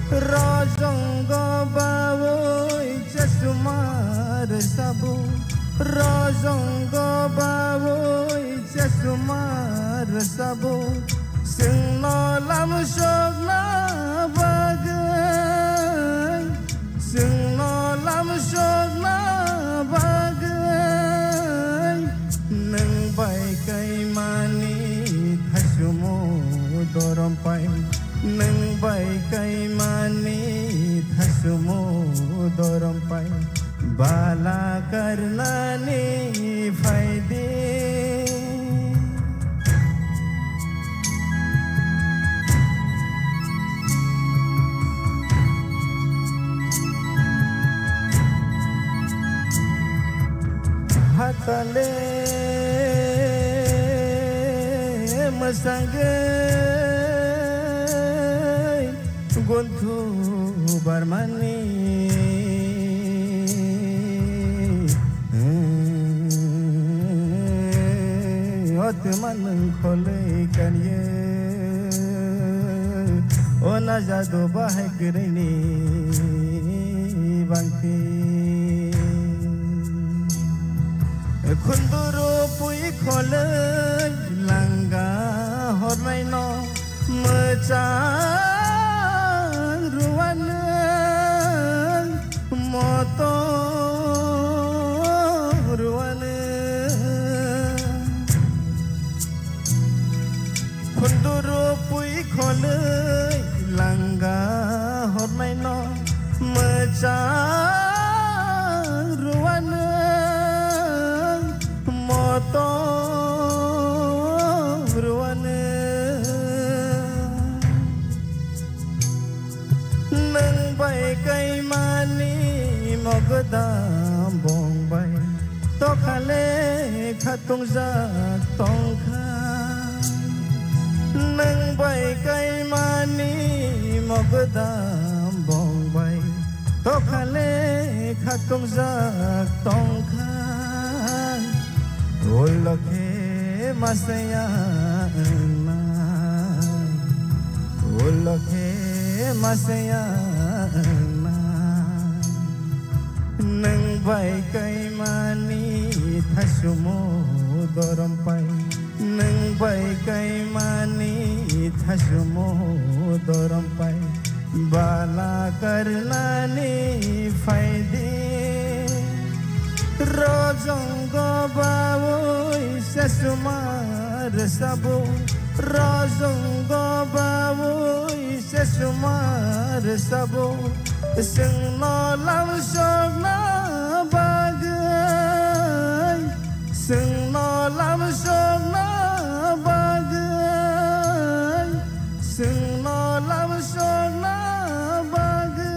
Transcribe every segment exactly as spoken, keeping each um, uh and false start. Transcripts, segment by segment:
Rojong go bawi chesumar sabo, rojong go bawi chesumar sabo, singno lam sokna bagwi, singno lam sokna bagwi, nwng bai kaimani thasumu dorom pai. Nwng bai kaimani thasumu dorom pai, bala karnani phaidi. Hatale mwsangwi guntu barmani, o twma nwng kholwi kanye, o najado bahai kwrwini bangti. Khunduru pui kholwi langa hornaino mwchang ruwanwi moto ruwanwi. Khunduru pui kholwi langa hornaino mwchang ruwanwi moto ruwanwi. Nwng bai kaimani mogodam bong bai tokhale khatungjak tongkha. Nwng bai kaimani mogodam bong bai tokhale khatungjak tongkha. Ulo khe masaya wngnai, ulo khe masaya wngnai. Nwng bai kaimani thasumu dorom pai, nwng bai kaimani thasumu dorom pai. Bala karnani phaidi, rojong go bawi sesumar sabo, rojong go bawi sesumar sabo, singno lam sokna bagwi, singno lam sokna bagwi, singno lam sokna bagwi.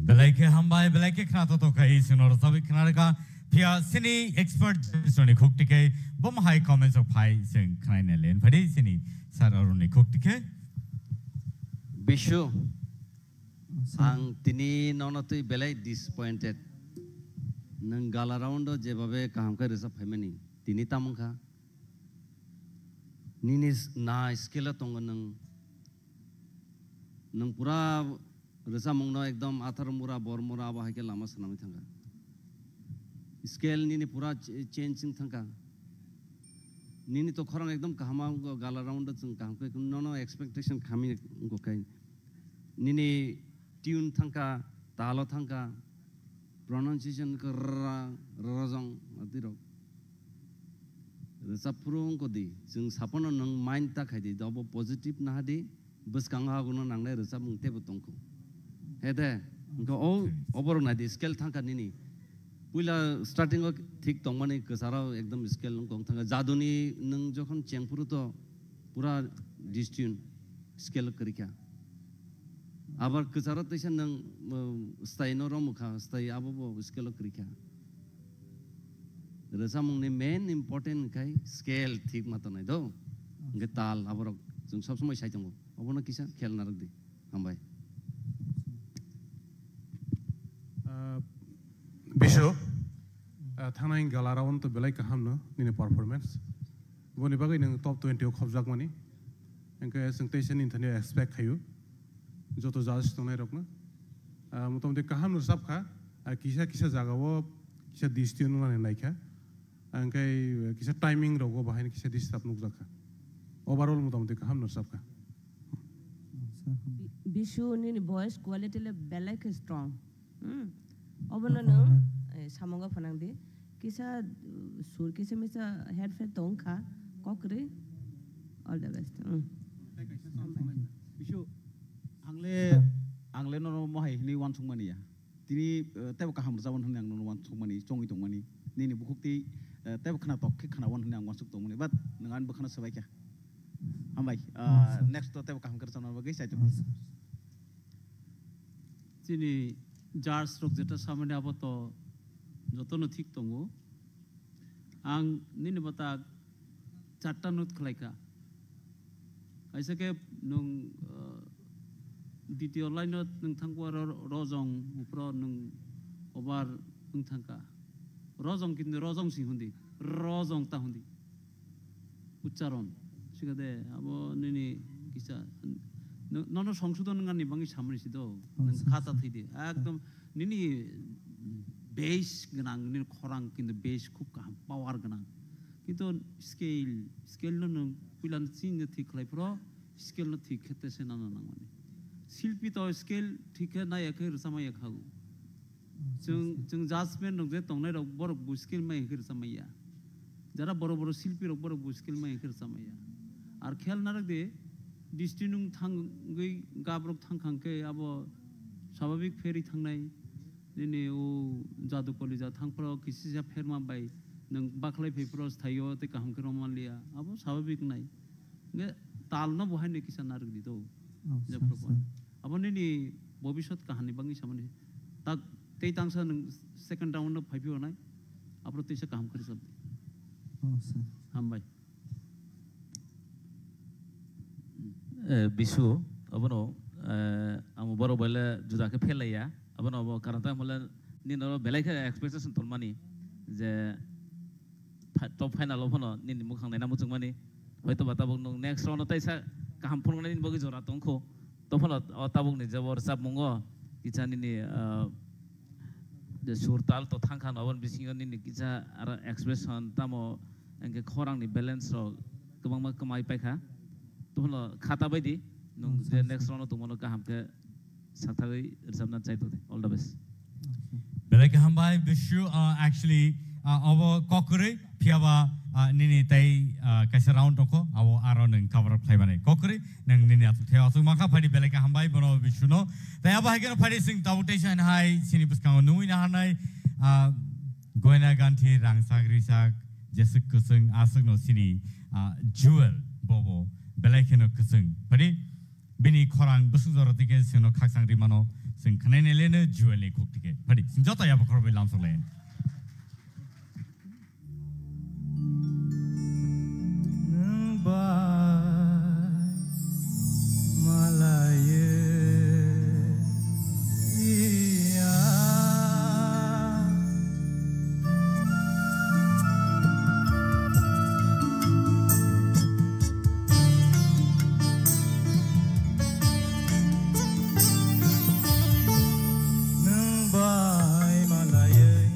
Belai khe hambai, belai khe khna to to khai singno rwchabwi khna rwkha. Phiya sini expert judge rokni khuk tikhe bom hai comments rok phai sing khnaina len phadi sini sir aroni khuk tikhe. Bishu, ang tini nono twi belai disappointed. Nwng gala round o jebabe kaham khe rwchap phaimani, tini tamung kha. Nini s-, na scale o tongo nwng. Nwng pura rwchapmungno ekdom athar mura, bor mura abo hai khe lama swnamwi thangkha. Scale nini pura ch-, change wng thangkha. Nini to khorang ekdom kaham, a gala round o chwng kaham khe nono expectation khamwi wngkha khe. Nini tune thangkha, talo thangkha, pronunciation khe rra, rrojong, adirok. Rwchap phuru wngkha di, chwng sapono nwng mind ta khai di, obo positive naha di, bwskango hagono nangnai rwchapmung teibo tongkho. He de, wngkha o, oborok nai di, scale thangkha nini. Puila starting o thik tongmani kwcharo ekdom scale wngkha wng thangkha. Jaduni nwng jokhon cheng phuru to pura distune scale kwrwikha. Abar kwcharo teisa nwng, um, style no romwkha, style abo bo scale o kwrwikha. Rwchapmungni main important khai scale thik ma tongnai do. Hwnkhe tal aborok chwng sob somoi sai tongo. Obono kisa khel narwk di. Hambai. Ah, Bishu, ah, thangnai gala round to belai kaham no nini performance. Boni bagwi nwng top twenty o khopjakmani. Hwnkhe chwng teisa nini thani expect khaio joto judge tongnairokno. Ah, motamoti kaham no rwchapkha, ah, kisa kisa jagao kisa district no nani naikha. Hwnkhe kisa timing rogo bahai kisa disturb nukjakha. Overall motamoti kaham no rwchapkha. Bi-, Bishu nini voice quality le belai khe strong. Hmm. Obono nwng, eh, samungo phanang di. Kisa, uh, sur kisa misa headphone tong kha, kok kwrwi. All the best. Hmm. Bishu, ang le, ang le nono mohai hinwi uansukmani ya. Tini, eh, teibo kaham rwchapmani hinwi ang nono uansukmani, chongwi tongmani. Nini bukhuk twi, eh, teibo khna tok khe khna uan hinwi ang uansuk tongmani. But nwng ani bwkhano swbai kha. Hambai. Ah, next to teibo kaham khe rwchapna bagwi chai tong. Chini judge rok jeta samani abo to jotono thik tongo. Ang nini bata charta note khlaikha. Kaisa khe nwng, uh, ditiyo line o nwng thangkha ro-, rojong, uphro nwng obar nwng thangkha. Rojong kintu rojong si hundi, rojong ta hundi. Uchcharon. Sikade, abo nini kisa, no-, nono songsodon wngani bangwi samani si do. Oh, nwng sa-, khata sa-, thwidi. Ekdom nini base gwnang, nini khorang kintu base khub kaham, power gwnang. Kintu scale, scale no nwng puila no chini thik khlai phro, scale no thik khe tese nana nangmani. Silpi to scale thik khe naiya khe rwchapmaya khago. Chwng, chwng judgment rok je tongnai rok borok bo skill mai hwnkhe rwchapmaya. Jara boro boro silpi rok borok bo skill mai hwnkhe rwchapmaya. Ar khel narwk de, district nwng thangwi gap rok thang khang khe abo sababik pherwi thangnai. Nini o jadu koli ja thang phro kisi sa pherma bai nwng bakhlai phai phro sthaio tei kaham khe romaliya. Abo sababik nai. Nge tal no bo hai ni kisa narwk di do. Oh, je sa, proper. Sa. Abo nini bobisot kahani bangwi samani. Tak tei tangsa nwng second round no phaiphio nai. Aphro teisa kaham khe rwchap di. Oh, sa. Hambai. Eh, Bisu, abono, eh, amo borok bai le juda khe phelaiya. Abono abo karon tamo le nini oro belai khe expectation tongmani je tha-, top final o phano nini mukhang naina muchungmani. Hoito ba tabuk nwng next round o taisa kaham phunuknani bagwi jora tongkho. To phano o tabukni je bo rwchapmungo kisa nini, ah, je sur tal to thangkha no, aboni bisingo nini kisa aro expression tamo hwnkhe khorangni balance rok kwbangma kwmai paikha. To phano khata baidi nwng je next round o tongmano kaham khe saktharwi rwchapna chai tongdi. All the best. Belai khe hambai, Bishu, uh, actually, uh, obo kokrwi, phiyaba, uh, nini tei, uh, kaisa round rokho, abo aro nwng cover up khlaimanai. Kokrwi, nwng nini aswk thai aswk mankha, phaidi belai khe hambai, bono Bishu no. Tei abo hai kheno phaidi chwng tabuk teisa hai, chini bwskango nungwi naharnai, uh, goina ganthi, rangchak, risak, jeswk kwchwng, aswk no chini, uh, jewel, bobo, belai kheno kwchwng. Phaidi, Bini khorang bwswk jora twi khe chwngno khakchang rimano, chwng khwnai nai leno Joel ni khuk twi khe. Phaidi, chwng joto yabo khorokbai lamsok lai. Nwng bai malaiwi ya. Nwng bai malaiwi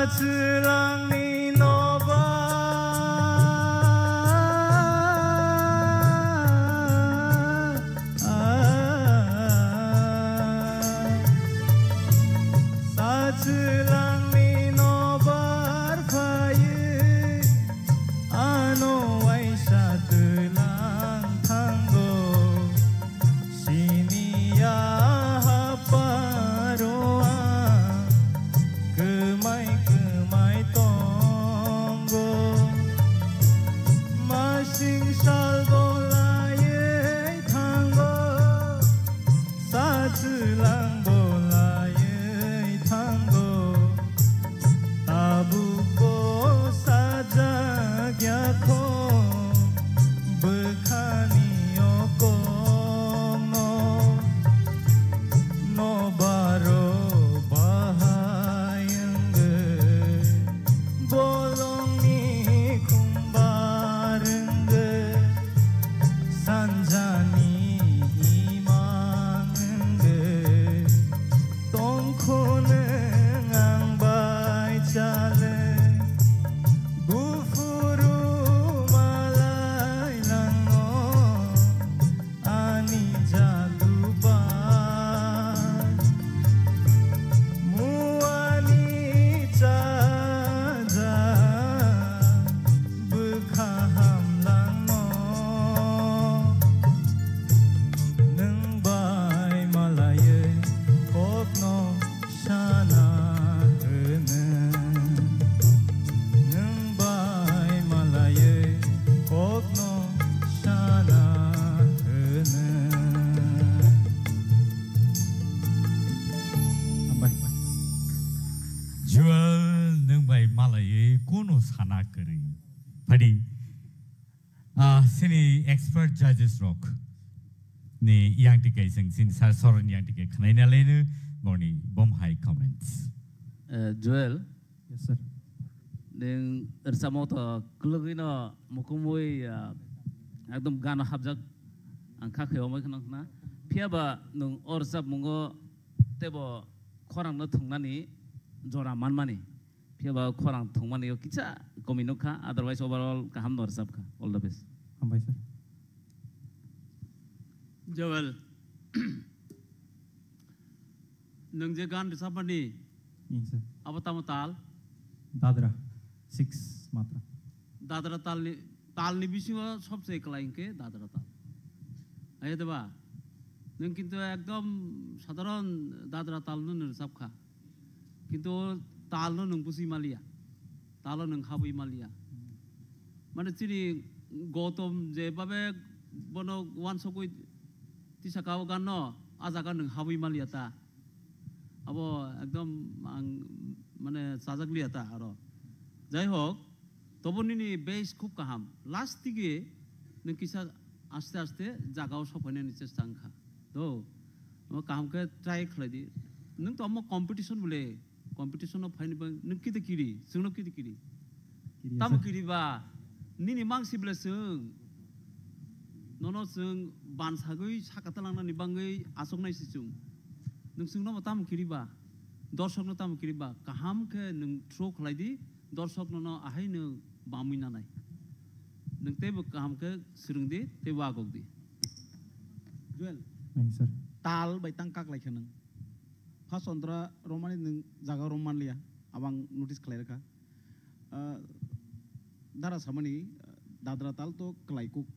Chwlangni nobar, sa chwlangni nobar phaiwi, ano waisa twlang thango. Siniya haparo ang kwmai kwmai tongo. Masing sal bolaiwi thango, sa chwlang bolaiwi thango. Tabukbo sajak ya kho bwkhani o kokno, nobaro bahai wngwi bolongni khumbar wngwi sanjani imang wngwi tongkho nwng ang bai chalwi. Buphuru malai lango ani jadu bai. Muani chaja bwkha hamlangno. Nwng bai malaiwi kokno sana hwno. Nwng bai malaiwi kokno sana hwno. Hambai. Joel, nwng bai malaiwi kono sana kwrwi. Phadi. Ah, sini expert judges rok ni yang tike sing sini sar soron yang tike khnai na lenu boni bom high comments. Eh, Joel. Yes, sir. Neng rwchapmo to kwlwgwi no mukumui, ah, ekdom gano hapjak ang kha khe omoi khna khna. Phiya ba nwng o rwchapmungo tebo khorang no thwngnani jora manmani. Phiya ba khorang thwngmani o kisa komi nukha, otherwise overall kaham no rwchapkha. All the best. Hambai, sir. Joel, nwng je gan rwchapmani, Yes, sir. Abo tamo tal? Dadra, six matra. Dadra talni, talni bisingo sobse kwlai hwnkhe dadra tal. Aye de ba? Nwng kintu ekdom sadharon dadra talno nwng rwchapkha. Kintu o talno nwng busi maliya, talo nwng habwi maliya. Mane chini Gautam je babe bono wansokwi tisaka o ganno, a jaga nwng habwi maliya ta. Abo ekdom ang mane chajak liya ta aro. Jai hok, tobo nini base khub kaham. Last dige nwng kisa aste aste jaga o sophainani chesta wngkha. Do, omo kaham khe try khlai di. Nwng to omo competition bole, competition o phaini bang nwng kiti kiri, chwngno kiti kiri. Kiri Tamo asa. Kiri ba, nini mangsi bole chwng. Nono chwng bansagwi saka talangnani bangwi achuknai si chwng. Nwng chwngno bo tamo kiri ba, dorsokno tamo kiri ba, kaham khe nwng throw khlai di, dorsok nono ahai nwng bamwi nanai. Nwng teibo kaham khe swrwng di, teibo agok di. Joel. Nai, sir. Tal bai tang kak lai khe nwng. First ontra romani nwng jaga rom manliya, abang notice khlai rwkha. Ah, dara samani, ah, dadra tal to kwlaikuk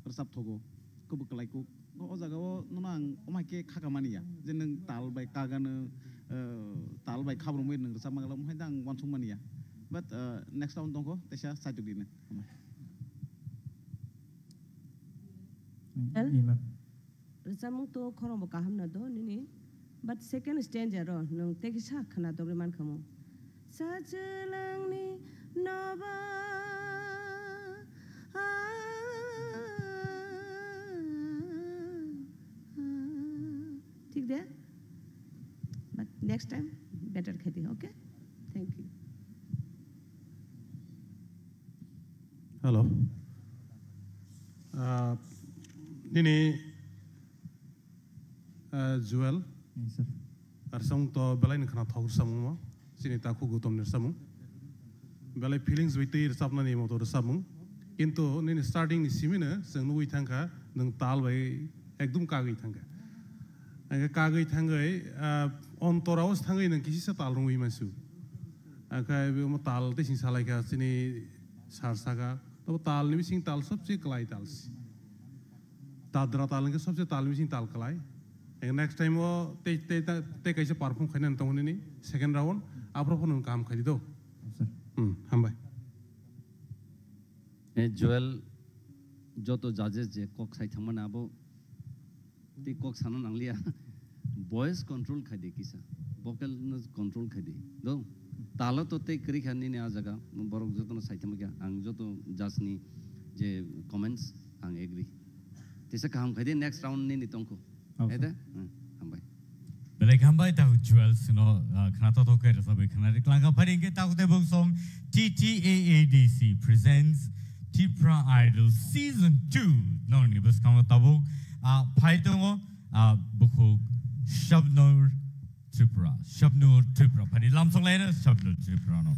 rwchap thogo, kwbwi kwlaikuk. O jaga o nono ang omo hai khe khaka mani ya, je nwng tal bai kagano, ah, tal bai khabrumwi nwng rwchap mangala, omo hai da ang uansuk mani ya. But, ah, next round tongkho, teisa saitok dino. Well, Ima. Rwchapmung to khorang bo kaham na do nini, but second stanza ro nwng tei kisa khwna dogri man khamu. Sa chwlangni noba, ah, ah, ah. Thik de? But next time better khe di, okay? Thank you. Hello. Ah, nini, ah, Joel. Yes, sir. Rwchapmung to belai ni khwna thok rwchapmung mo. Chini takhu Gautam ni rwchapmung. Belai feelings bai twi rwchapnani moto rwchapmung. Kintu nini starting ni simi no chwng nugwi thangkha, nwng tal bai ekdum kagwi thangkha. Hingkhe kagwi thangwi, ah, ontorao thangwi nwng kisisa tal rwngwi mansu. Hingkhe omo tal tei sing salaikha chini sar saka. Tabo tal ni bising tal sobse kwlai tal si. Dadra tal hingkhe sobse tal ni bising tal kwlai. Hingkhe next time o tei, tei, tei, tei kaisa perform khainani tongo nini second round. Aphuru phano nwng kaham khaidi do. Sir. Hmm, hambai. Eh, Joel, joto judges je kok sai thangmani abo tei kok sana nangliya. Voice control khaidi kisa, vocal no control khaidi. Do, talo to tei kwrwi kha nini a jaga, borok jotono sai thangma kha, ang joto judge ni je comments ang agree. Tisa kaham khaidi, next round nini tongkho. Oh, sir. Ede? Hmm, hambai. Belai hambai, tahu Joel sino, ah, khna to to khe rwchapwi khna ri klanga phari hingkhe tahu tei bung song T T A A D C presents Tipra Idol Season two. Nokni bwskango tabuk, ah, phai tongo, ah, bukhuk Shabnur Tripura. Shabnur Tripura. Phani lamsong laina Shabnur Tripura no.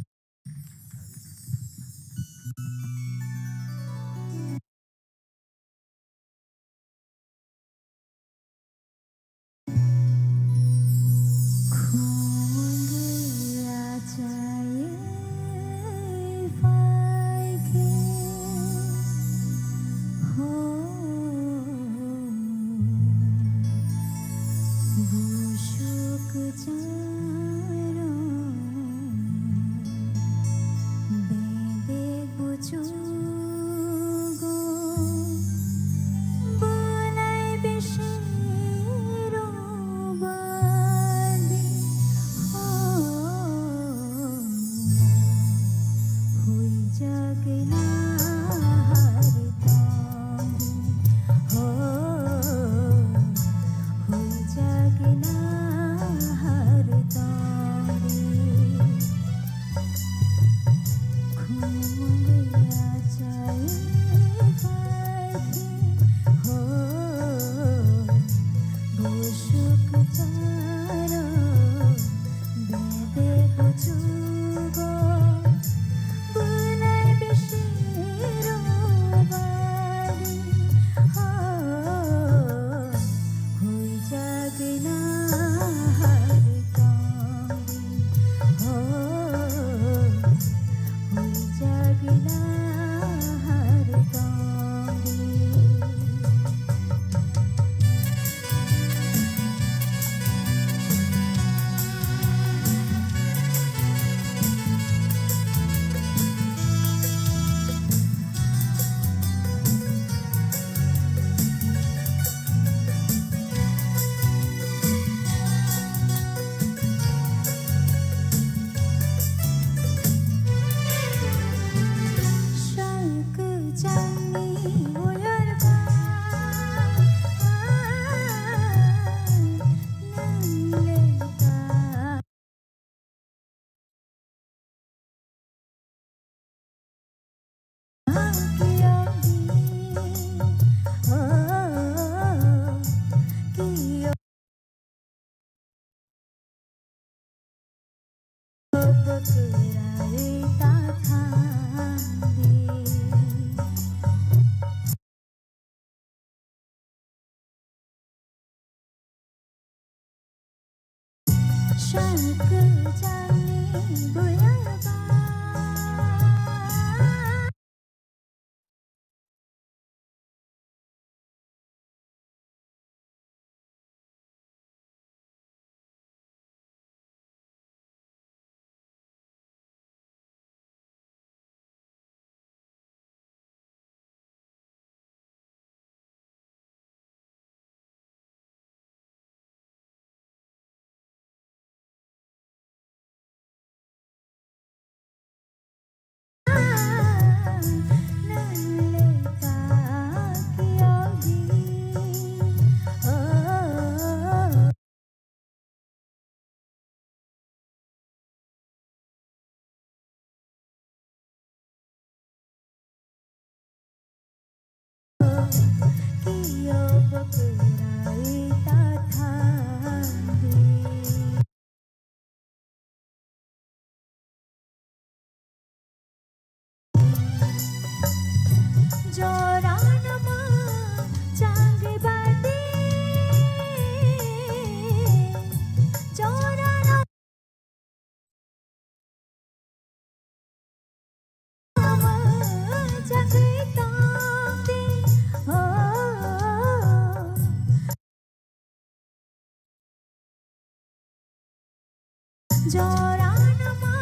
Jorano ma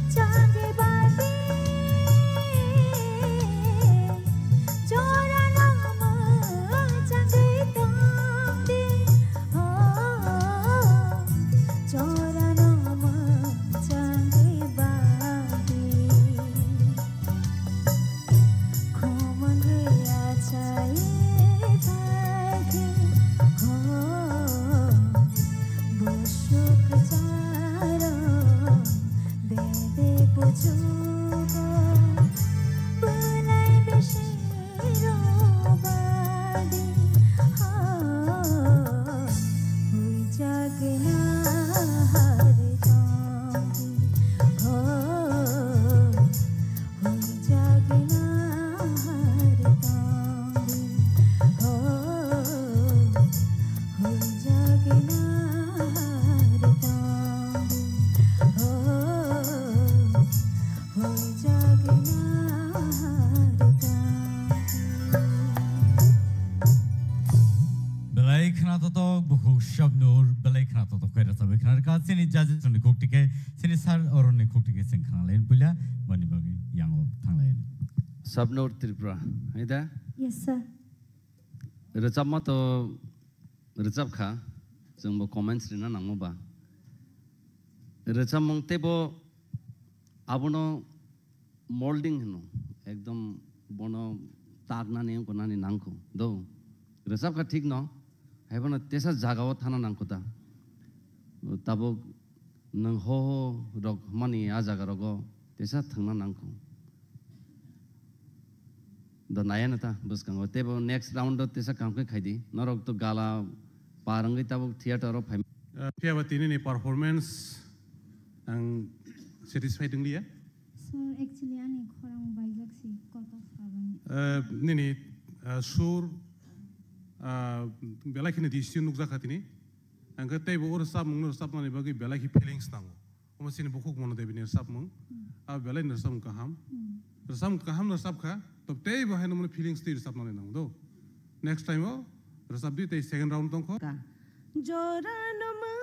changwi badi, jorano ma changwi tongdi, oh, jorano ma changwi badi. Khomang ya chai bai khe, oh, busuk charo bede bujugo, belai besi ro badi, oh, hui jagna hari tongdi, oh. Belai khna totok bukhuk Shabnur, belai khna totok khe rwchapwi khna rwkha. Chini judges ni khuk tike, chini sir oroni khuk tike chwng khna lai puila, boni bagwi yango thang lai. Shabnur Tripura, hai da? Yes, sir. Rwchapma to rwchap kha, chwngbo comments rina nangma ba. Rwchapmung teibo abono molding hino, ekdom bono taknani wngkha nani nangkho. Do, rwchapkha thik no, haibono tesa jagao thana nangkho ta. Tabuk nwng ho ho rok mani a jaga rogo tesa thwngna nangkho. Do naya na ta bwskango. Teibo next round o tesa kaham khe khaidi. Norok to gala par wngwi tabuk theater o phai. Uh, phiya ba tini ni performance ang satisfied wng liya. Sir, actually, ani khorang baijak si, kok kok sabani. Eh, nini, eh, sur, eh, belai kheno decision nukjakha tini. Ang khe teibo o rwchapmung no rwchapnani bagwi belai khe feelings nango. Omo chini bukhuk Mono Devi ni rwchapmung. Hmm. A belai ni rwchapmung kaham. Hmm. Rwchapmung kaham no rwchapkha, to teibo haino mani feelings twi rwchapnani nango do. Next time o rwchapdi tei second round tongkho. Ka. Jora no ma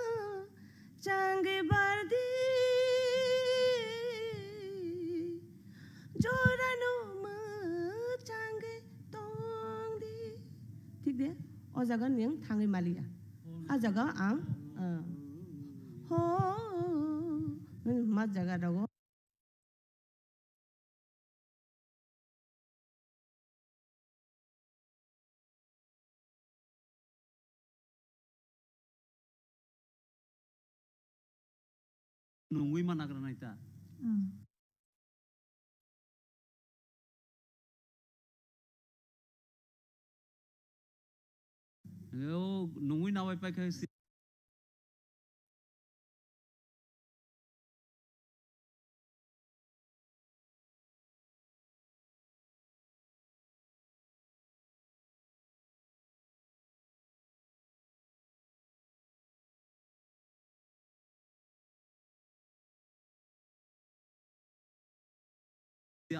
changwi bardi, jora no ma changwi tongdi. Thik de? O jaga nwng thangwi maliya. A jaga ang, ah, ho, ma jaga rogo. Nungwi ma nagra nai ta. Hmm. O nungwi nawai paikha si.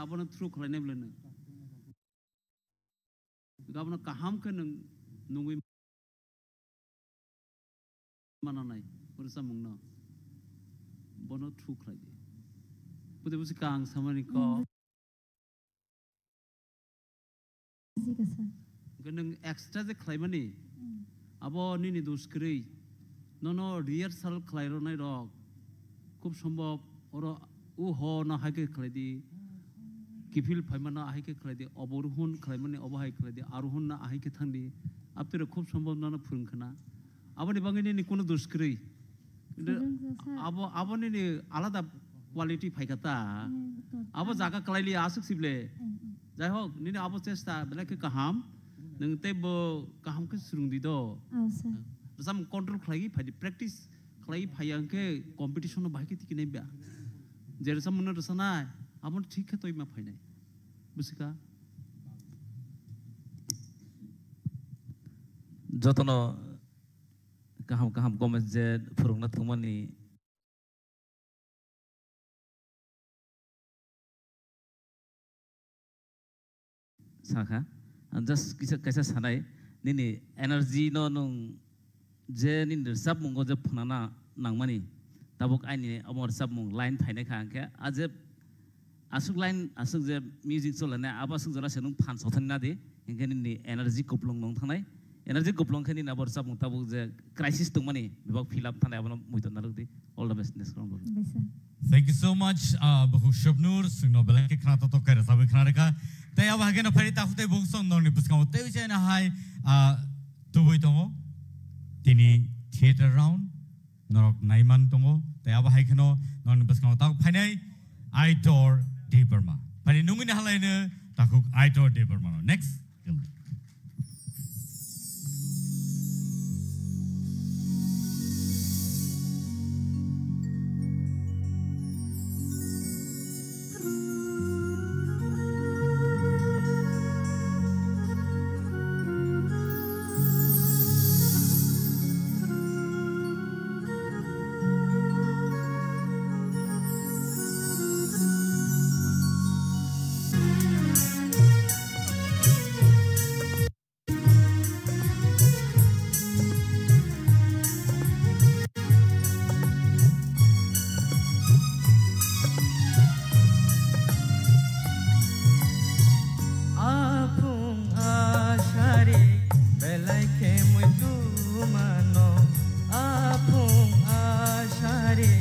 Abono through khlainai bwlai no. Abono kaham khe nwng nungwi mananai, o rwchapmung no. Bono through khlai di. Bwdwi bwswk ang samani kok. Jika, sir. Hwnkhe nwng extra je khlaimani, hmm, abo nini dos kwrwi. Nono rehearsal khlai rwnai rok khub sombhob oro u ho no hai khe khlai di, kiphil phaima no hai khe khlai di, obo ruhun khlaimani obo hai khlai di, aruhun no hai khe thang di, aptwi rok khub sombhob nono phwrwng khna. Aboni bagwi nini kunu dos kwrwi. Kintu abo, abo nini alada quality phaikha ta. Abo jaga kwlaili aswk sible. Jai hok, nini abo chesta belai khe kaham. Nwng teibo kaham khe swrwngdi do. Rwchapmung control khlaiwi phaidi, practice khlaiwi phaiya hwnkhe competition no bahai khe tikinai ba. Je rwchapmung no rwchanai, abo thik khe toima phainai. Bwswk kha? Jotono kaham kaham comments je phwrwngna thwngmani sakha. Ang just kisa, kaisa sanai, nini energy no nwng je nini rwchapmungo je phnana nangmani, Tabuk aini omo rwchapmung line phainai kha, hwnkhe a je aswk line, aswk je music cholanai, abo aswk jora se nwng phan sothani nadi, hwnkhe nini energy kuplung nung thangnai. Energy kuplung khe nini abo rwchapmung tabuk je crisis tongmani bebak fill up thangnai, abono muitor narwk di. All the best, next round. Thank you so much, uh, Bukhuk Shobnur, chwngno belai khe khna totok khe rwchabwi khna rwkha. Tei abo hai kheno phai takhuk tei bukhuk song norokni bwskango tei uaisa hai, uh, tubui tongo. Tini theater round norok naiman tongo. Tei abo hai kheno norokni bwskango takhuk phainai Aitor Debbarma. Phani nungwi nahalaino takhuk Aitor Debbarmano. Next. Aphung asari belai khe muitu mano. Aphung asari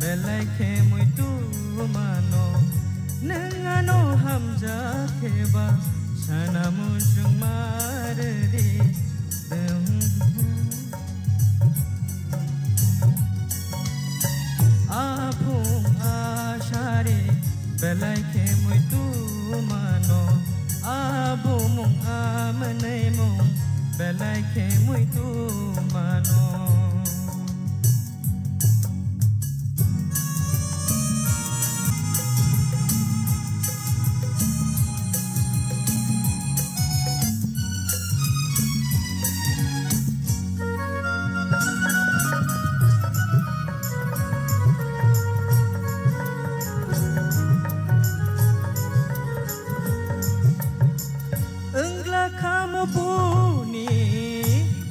belai khe muitu mano. Nwng ano hamjak khe ba sana muchung mardi. Aphung asari belai khe muitu mano. Abumung amwnwimung belai khe muitu mano. Wngla khamo buni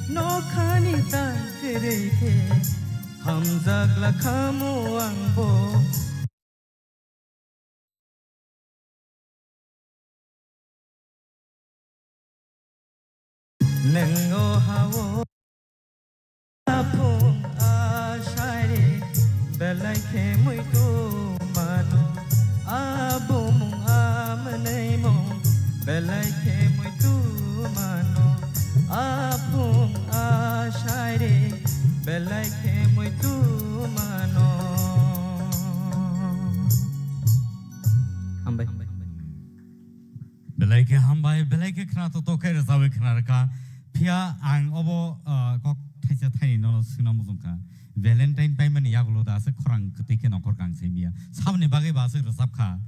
nokhani tangkwrwi khe, hamjak la khamo angbo. Nwng o ha-o aphung asari belai khe muitu mano, abumung amwnwimung belai khe muitu mano, aphung asari belai khe muitu mano. Hambai. Belai khe hambai, belai khe khna totok khe rwchabwi khna rwkha. Phiya ang obo, ah, kok thaisa thaini nono swngna muchung kha. Valentine paimani yagulo da aswk khorang kwtwi khe nongkhor kang se miya. Saboni bagwi ba aswk rwchap kha.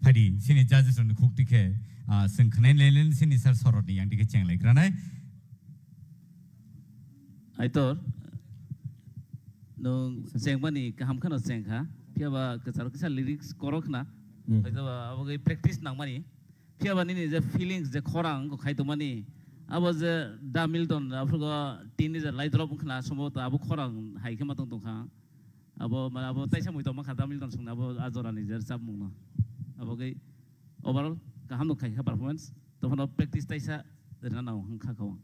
Phaidi, chini judges rokni khuk tikhe, ah, chwng khwnai lelen chini sir sorotni yang dikhe chenglai granai. Aitor, nwng chengmani kaham kheno chengkha, phiya ba kwcharo kisa lyrics korok khna, hmm, hoito ba abo khe practice nangmani, phiya ba nini je feelings je khorang wngkha khai tongmani, abo je Da Milton, aphuru tini je lai drop wngkhna, sombhoboto abo khorang hai khe ma tong tongkha, abo, ma-, abo taisa mui tongma kha Da Milton swngna abo a jorani je rwchapmungno, abo khe overall kaham no khai kha performance, tongphano practice taisa rwna nango wngkha kha o.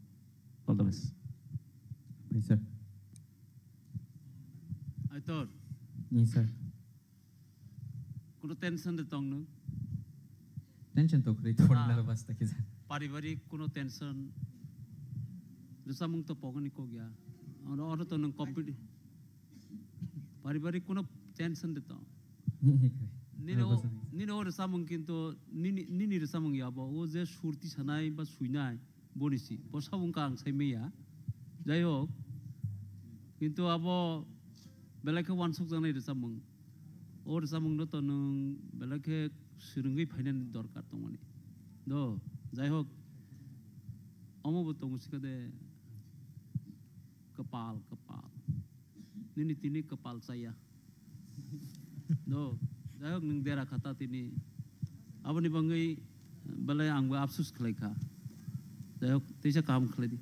All the best. Bai sir. Aitor. Ni sir. Kuno tension de tong nung? Tension to kwrwi, thon Ah. nervous ta kisa. Paribarik kuno tension. Rwchapmung to pogoni kok ya. Oro, oro to nung competi-, paribarik kuno tension de tong. Ni, ni kwrwi. Nini o, Nervous. Nini o rwchapmung kinto nini, nini rwchapmung ya bo. O je sur tisanai ba suinai. Boni si, bo sabo wngkha ang sai maya. Jai hok, kintu abo belai khe wansuk jaknai rwchapmung. O rwchapmung no to nwng belai khe swrwngwi phainani dorkar tongmani. Do, jai hok, omo bo tongo sikha de, kwpal, kwpal. Nini tini kwpal chaya. Do, jai hok, nwng dera kha ta tini. Aboni bagwi belai angbo apsus khlai kha. Jai hok, teisa kaham khlai di.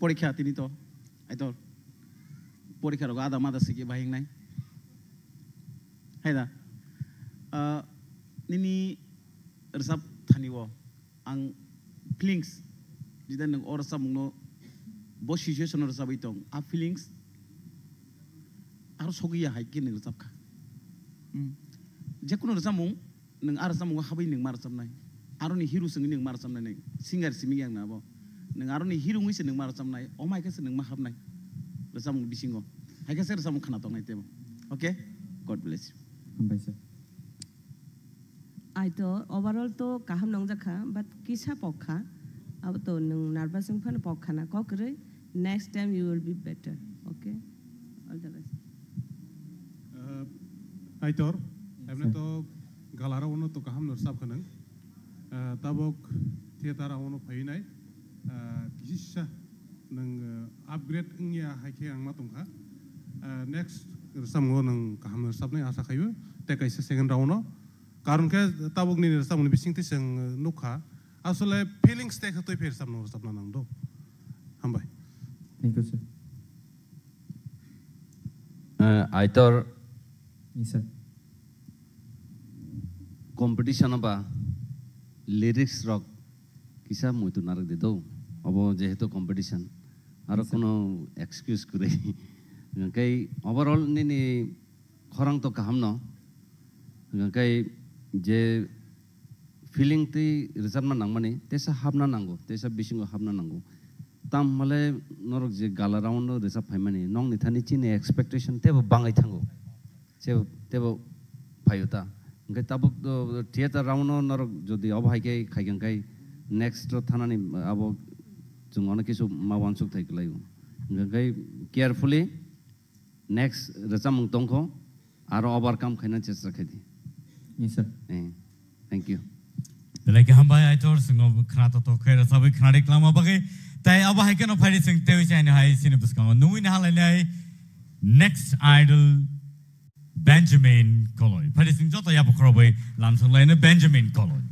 Porikha tini to, Aitor. porikha rogo ada mada sigi bahai wngnai. Hai da? Ah, nini rwchap thani o ang feelings, jida nwng o rwchapmungno bo situation o rwchabwi tong, a feelings aro sogwi ya hai khe nwng rwchap kha. Hmm. Jekunu rwchapmung nwng a rwchapmungo habwi nwng ma rwchapnai. Aroni hero se wngwi nwng ma rwchapnai, nwng singer simi yang na abo. Nwng aroni hero wngwi se nwng ma rwchapnai, omo hai khe se nwng ma hapnai rwchapmung bisingo. Hai khe se rwchapmung khna tongnai tebo. Okay? God bless you. Hambai sir. Aitor, overall to kaham nongjak kha, but kisa pok kha. Abo to nwng nervous wng phano pok khana, kok kwrwi. Next time you will be better. Okay? All the best. Uh, Aitor, yes, emne sir. To galarao no to kaham no rwchap kha nwng. Uh, tabok theater ao no phainai. Uh, kisa nwng, uh, upgrade wngya hai khe ang ma tongkha. Uh, next rwchapmung o nwng kaham no rwchapnai asa khaio. Tei kaisa second round o. Karon khe tabok nini rwchapmung ni bisingtwi chwng, uh, nukha. Asole feelings tei khe twi phi rwchapna rwchapna nang do. Hambai. Thank you, sir. Eh, Aitor. Yes, sir. Competition ba lyrics rok kisa muitu narwk di do. Obo jehetu competition. Aro yes, sir. Kono excuse kwrwi. Hwnkhe overall nini khorang to kaham no. Hwnkhe je feeling tei rwchapna nangmani, teisa hapna nango, teisa bisingo hapna nango. Tam hwnle norok je gala round o rwchap phaimani, nokni thani chini expectation teibo bangwi thango. Teibo, teibo phaio ta. Hwnkhe tabuk, uh, theater round o norok jodi obo hai khe khai khe, hwnkhe next o thanani abo chwng ono kisu ma uansuk thai kwlaio. Hwnkhe carefully next rwchapmung tongkho, aro overcome khaina chesta khaidi. Yes, sir. Eh, thank you. Belai khe hambai Aitor, chwngno khna to to khe rwchabwi khnari kwlangma bagwi. Tai abo hai kheno phaidi chwng tewi chaino hai chini bwskango nungwi na halainai next idol Benjamin Koloi. Phaidi chwng joto yapha khorobwi lamsok laino Benjamin Koloi.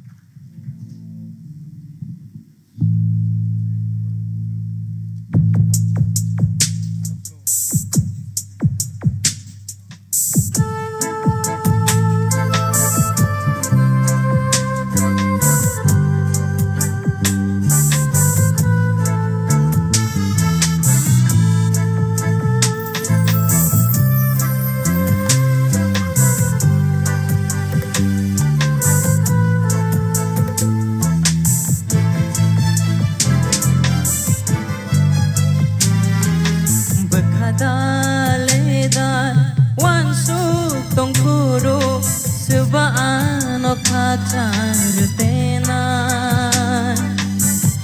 Bwkha da le da uansuk tong phuru, swba ano khakchang rwtena.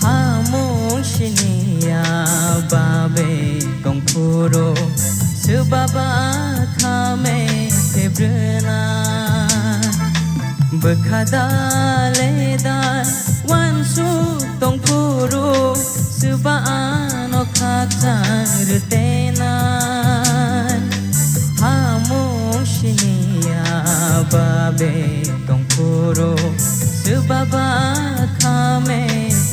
Hamung siniya babe tong phuru, swba ba khame thebrwna. Bwkha da le da uansuk tong phuru, swba ano khakchang rwtena. Hamung siniya babe tong phuru, swba ba khame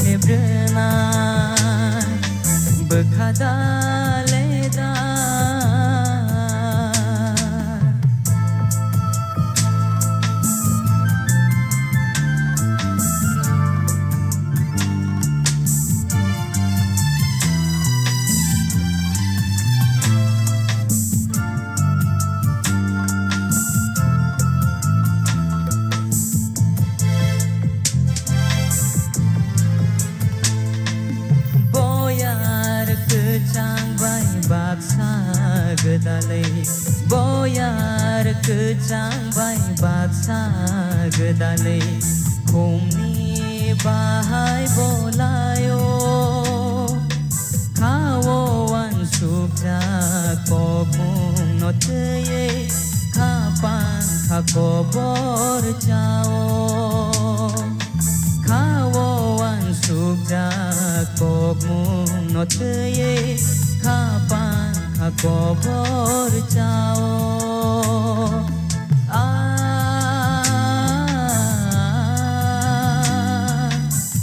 thebrwna. Bwkha da le da. Boyar kwchang bai baksa gwdalwi, boyar kwchang bai baksa gwdalwi, khumni bahai bolaio. Khao uansukjak kokmungno twiwi, kha pang kha kobor chao. Khao uansukjak kokmungno twiwi, kha pang kha kobor chao. Ah,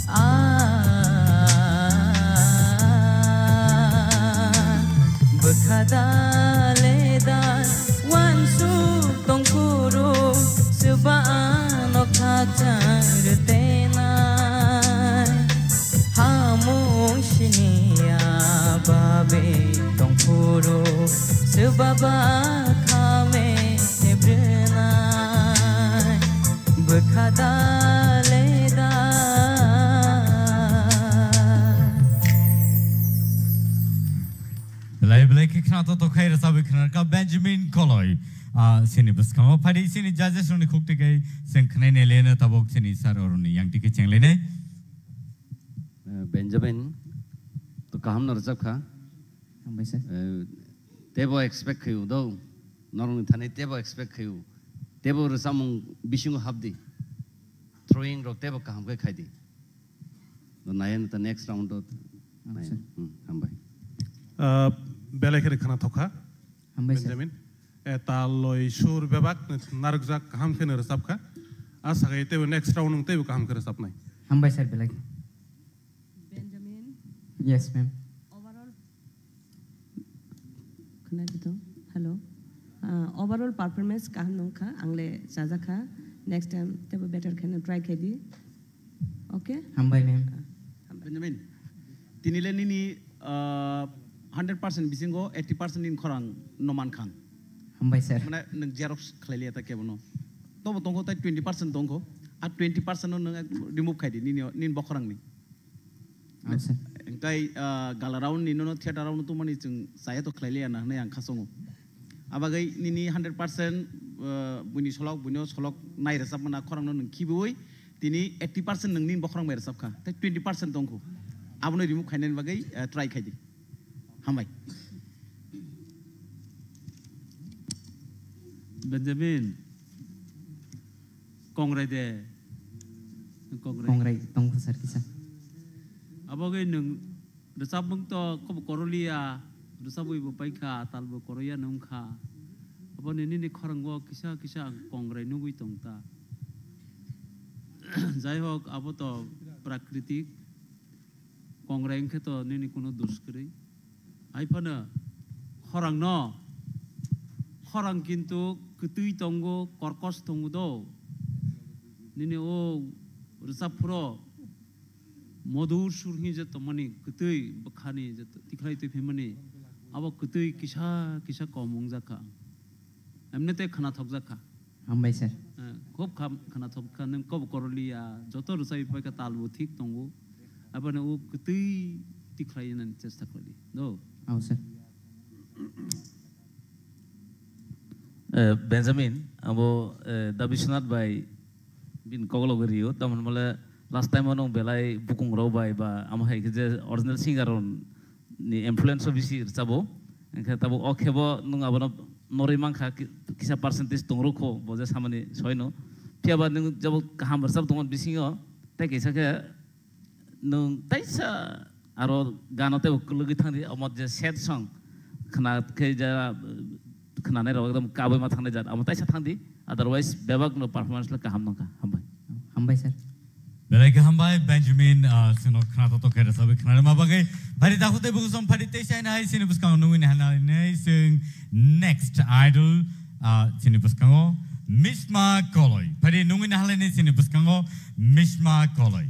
ah, ah, bwkha da Tongphuru swba ano khakchang rwtenai. Hamung siniya babe tongphuru swba ba khame hebrwnai. Bwkha da le da. Belai belai khe khna to tokhai rwchabwi khna ka Benjamin Koloi. Ah, sini bwskango phadi sini judges rokni khukti kai seng khnai ne lena tabok sini sir oroni yang tike cheng lenai. Eh, Benjamin, to kaham no rwchap kha. Hambai sir. Eh, tebo expect khayu do. Norokni thani tebo expect khayu. Tebo rwchapmung bisingo hapdi. Throwing rok tebo kaham khe khaidi. Do nai ta next round do. Acha. Hmm, hambai. Ah, belai khe khna thokha. Hambai sir. Benjamin. E, tal loi sur bebak narwkjak kaham khe rwchap kha. Asa khe tebo next round nwng tebo kaham khe rwchapnai. Hambai sir belai. Benjamin. Yes, ma'am. Overall. Khwnadi to? Hello. Ah, overall performance kaham nung kha, ang le chajak kha. Next time tebo better khaina try khai di. Okay? Hambai, ma'am. Ah, hambai. Benjamin, tini le nini, ah, hundred percent bisingo eighty percent nini khorang no man kha. Hambai, sir. Mane nwng xerox khlai liya ta kebo no. Tobo tongkho tai twenty percent tongkho. A twenty percent no nwng remove khai di nini, nini bokhorang ni. Acha. Engkai, ah, gala round ni nono theater round tongmani chwng chaya to khlai liya na hwnwi ang khasongo. Abagwi nini hundred percent, ah, buini solok, buino solok nai rwchapmana khorang no nwng khibiwi tini eighty percent nwng nini bokhorang bai rwchap kha. Tei twenty percent tongkho. Abono remove khainani bagwi, ah, try khai di. Hambai. Benjamin. Kongrai de. Kongrai. Kongrai tongkho sir kisa. Abo gai nwng rwchapmung to kobo koroliya, rwchapwi bo paikha, tal bo koroya nungkha. Abo ni nini khorango kisa kisa ang kongrai nugwi tongta. Jai hok, abo to prakritik. Kongrai wngkhe to nini kuno dos kwrwi. Hai phano khorang no, khorang kintu kwtwi tongo, korkos tongo do. Nini o rwchap phuro modur sur hinwi je tongmani, kwtwi bwkhani je tikhlai twi phaimani, abo kwtwi kisa kisa kom wngjak kha. Emni tei khwnathokjak kha. Hambai sir. Eh, khub kham-, khwnathok kha, nwng kobo koroliya, joto rwchapwi paikha, tal bo thik tongo. Aboni o kwtwi tikhlai nani chesta khlai di. Do. Ao sir. Eh, Benjamin, abo, eh, Da Biswanath bai bini koklogwi rio, tamoni mole last time o nwng belai bukung rok bai ba amo hai khe je original singer rok ni influence o bisi rwchabo. Hwnkhe tabuk o khebo nwng abono norwi mankha, ki-, kisa percentage tongrokho bo je samani soino. Phiyaba nwng jabo kaham rwchap tongmani bisingo tei kaisa khe nwng taisa aro gano teibo kwlwgwi thangdi, omo je sad song khna khe ja, khwnanai rok ekdom kabui ma thangnai jat, amo taisa thangdi, otherwise bebak no performance le kaham nangkha. Hambai. Hambai sir. Belai khe hambai, Benjamin, ah, chwngno khna to tokhe rwchapwi khna rwma bagwi. Phari dakhwtwi bukusom phari tei chainai chini bwskango nungwi nahalainai chwng next idol, ah, chini bwskango Mishma Koloi. Phari nungwi nahalainai chini bwskango Mishma Koloi.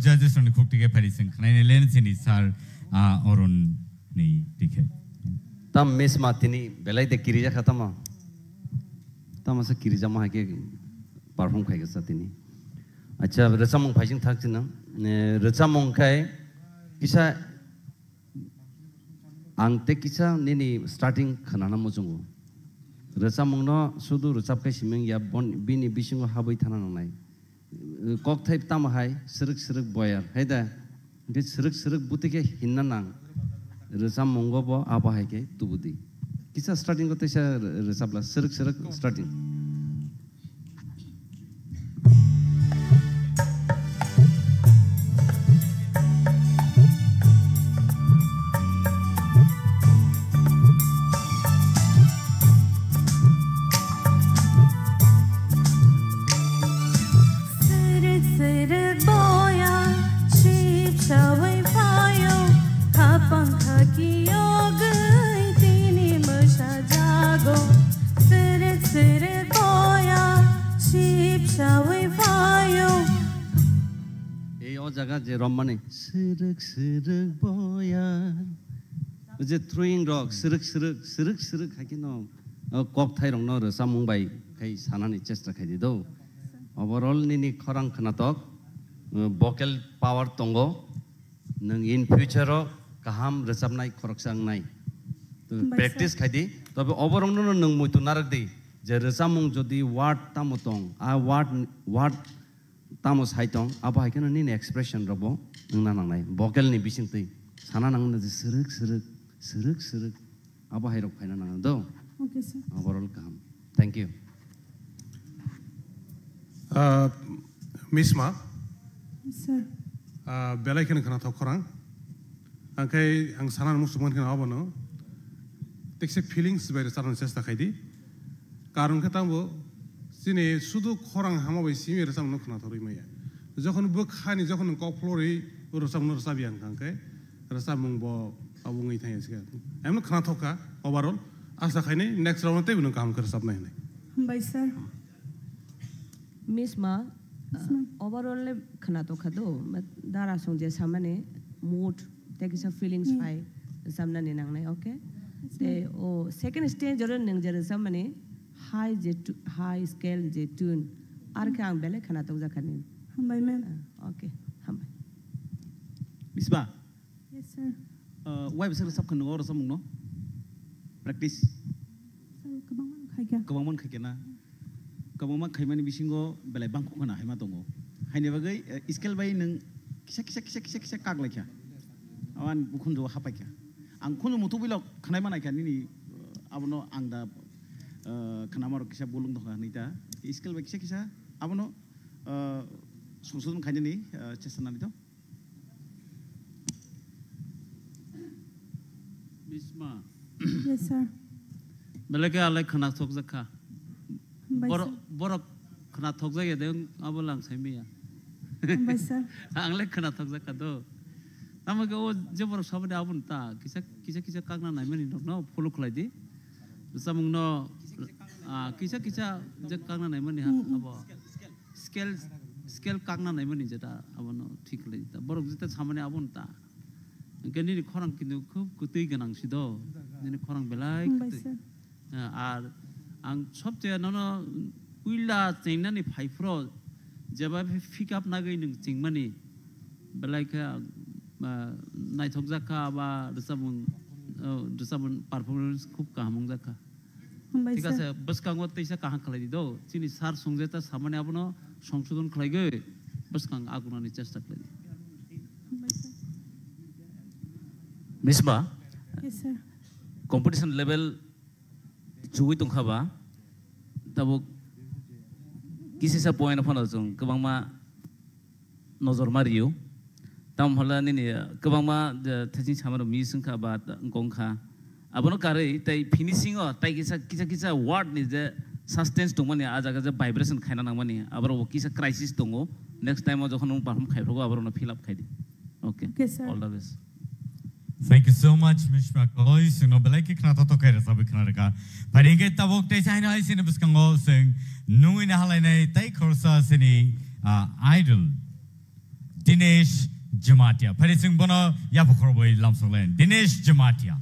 Judges rokni khuk tike phari sing khnai ni len sini sir, ah, Arun ni tike. Tam miss ma tini belai de kirija kha tamo. Tamo sa kirija ma ke perform khai sa tini. Acha, rwchapmung phaising thak china. Eh, rwchapmung khai kisa ang te kisa nini starting khnana muchungo. Rwchapmung no sudu rwchap khai siming ya bon, bini bisingo habwi thana nangnai. Kokthai tamo hai srwk srwk boyar, hai da? Hwnkhe srwk srwk bwtwi khe hinna nang. Rwchapmungo bo abo hai khe tubudi. Kisa starting o teisa rwchapla, srwk srwk starting. Sırık sırık boya, ship shawai phayo, khapang khaki yogwi tini mwsa jago. Sırık sırık boya, ship shawai phayo. Ei o jaga je rommani, sırık sırık boya. O je throwing rok, srwk srwk, srwk srwk hai kheno, o, kokthai rokno rwchapmung bai khai sanani chesta khai di do. Overall nini khorang khnatok, o, vocal power tongo. Nwng in future o kaham rwchapnai khoroksa wngnai. To Hambai sir. Practice khai di. Tobe oborokno nwng muitu narwk di je rwchapmung jodi word tamo tong, a word, word tamo sai tong, abo hai kheno nini expression rokbo wngna nangnai. Vocal ni bisingtwi sana nangmano je srwk, srwk, srwk, srwk, abo hai rok phaina nango do. Okay, sir. Overall kaham. Thank you. Ah, Miss Ma. Yes, sir. Ah, belai kheno khwnathok khorang. Angkhai ang sana muchungmani kheno abono. Tekse feelings bai rwchapna chesta khai di. Karon khe tamo chini sudu khorang hama bai simi rwchapmung no khwnathorwi maya. Jokhon bwkhani jokhon nwng kok phlorwi rwchapmung no rwchapya hwnkha hwnkhe rwchapmung bo abo wngwi thangya se. Emno khwnathok kha overall. Asa khaini next round no teibo nwng kaham khe rwchapnai hwnwi. Hambai sir. Miss Ma, Yes, ma'am. Overall le khwnathok kha do, ma-, dara song je samani mood, tei kisa feelings Hmm. phai, samnani nangnai, okay? Yes, Tei ma'am. o second stage oro nwng je samani high je tu-, high scale je tune, ar khe ang belai khwnathok jakha ni. Hambai, ma'am. Ah, okay, hambai. Miss Ma, Yes, sir. Uh, wai bwswk rwchap kha nwngo o rwchapmung no? Practice? Sir, kwbangma khai kha. Kwbangma khai kha na? Kwbangma khaimani bisingo belai bangkuk khwna haima tongo. Haini bagwi, uh, scale bai nwng kisa, kisa, kisa, kisa, kisa kak lai kha. Awan bukhunjo hapai kha. Ang khunju muthubwi lok khwnai manai kha nini, uh, abono ang da, uh, khwnama rok kisa bulung dongkha hwnwi ta. Scale bai kisa, kisa abono, uh, songsodon khainani, uh, chesta nani to. Bisma. Yes, sir. Belai khe alai khwnathok jak kha. Hambai, Borok, sir. Borok khwnathok jak ya de, abo lang sai maya. Hambai, sir. Ang le khwnathok jak kha do. Tamo khe o je borok sabani aboni ta, kisa, kisa, kisa kakna naimani rokno follow khlai di. Rwchapmung no, ah, kisa, kisa je kakna naimani ha, Mm, mm. Abo. Scale, scale kakna naimani jeta abono thik khlai ta. Borok jeta samani abono ta. Hwnkhe nini khorang kintu khub kwtwi gwnang si do. Nini khorang belai Hambai kwtwi. Sir. Eh, ar ang sob chaya nono puila chengnani phaiphro jeba phi-, pick up nagwi nwng chengmani belai khe, ah, naithok jak kha ba rwchapmung, oh, rwchapmung performance khub kaham wng jak kha. Hambai Thik sir. Ase, bwskango teisa kaham khlai di do. Chini sir songjeta samani abono songsodon khlaigwi bwskang agunani chesta khlai di. Hambai sir. Misma, Yes, sir. Competition level chugui tongkha ba, tabuk kisisa point phano chwng kwbangma nojor ma rio. Tamo hwla nini kwbangma, eh, thaching sama rok miss wngkha ba wngkha. Abono karwi tei finishing o tei kisa, kisa, kisa word ni je suspense tongmani, ah jaga je vibration khaina nangmani, aborok bo kisa crisis tongo. Next time o jokhon nwng perform khaiphuru, aborokno fill up khai di. Okay. Okay, sir. All the best. Thank you so much, Miss Makoi. Chwngno belai khe khna thotho khe rwchapwi khna rwkha. Phai hwnkhe tabuk tei chaino hai sini bwskango chwng nungwi nahalainai tei khoroksa sini, ah, idol. Dinesh Jamatia. Phari chwng bono yapha khorobwi lamsok lai. Dinesh Jamatia.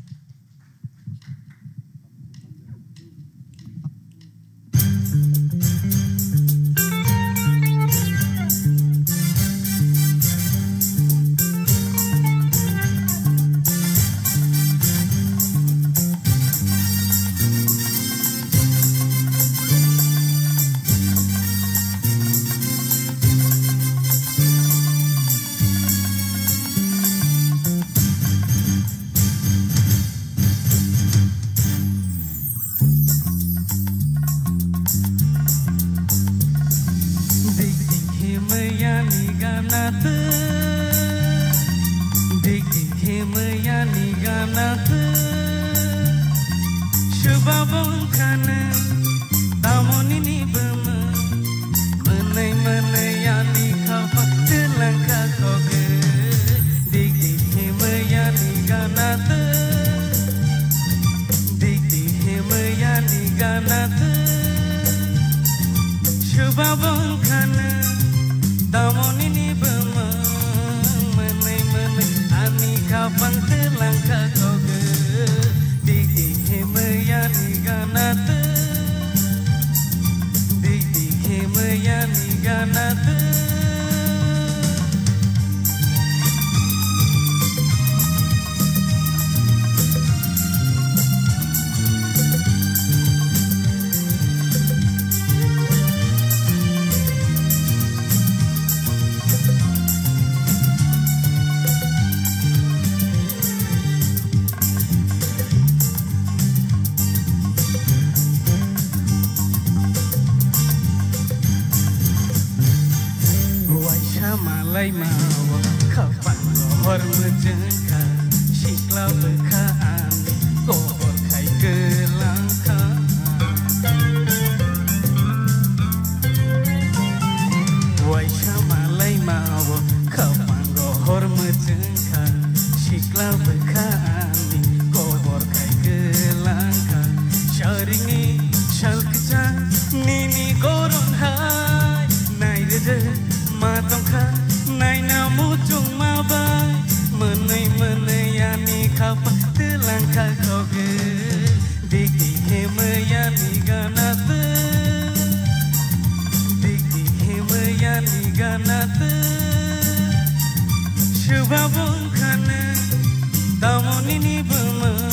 Dik dik himaya ni gana tu, dik dik himaya ni gana tu, shubha bongkha nung, tamoni ni bwmwng, mwnwi mwnwi ani khaphang twlang kha kogwi, dik dik himaya ni gana tu. Dik dik himaya ni gana tu, shubha bongkha nung, tamoni ni bwmwng, mwnwi mwnwi ani khaphang twlang kha kogwi. Dik dik himaya ni gana tu, dik dik himaya ni gana tu. Waisa malaima o khapang rohor mwchwng kha, sikla bwkha ani kobor khai kwlang kha. Waisa malaima o khapang rohor mwchwng kha, sikla bwkha ani kobor khai kwlang kha. Saringni sal kwchang nini goron hai, nai rwjak ma tong kha, naina muchung ma bai, mwnwi mwnwi ani khapang twlang kha kogwi. Dik dik himaya ni gana tu, dik dik himaya ni gana tu. Shubha bongkha nung, tamoni ni bwmwng,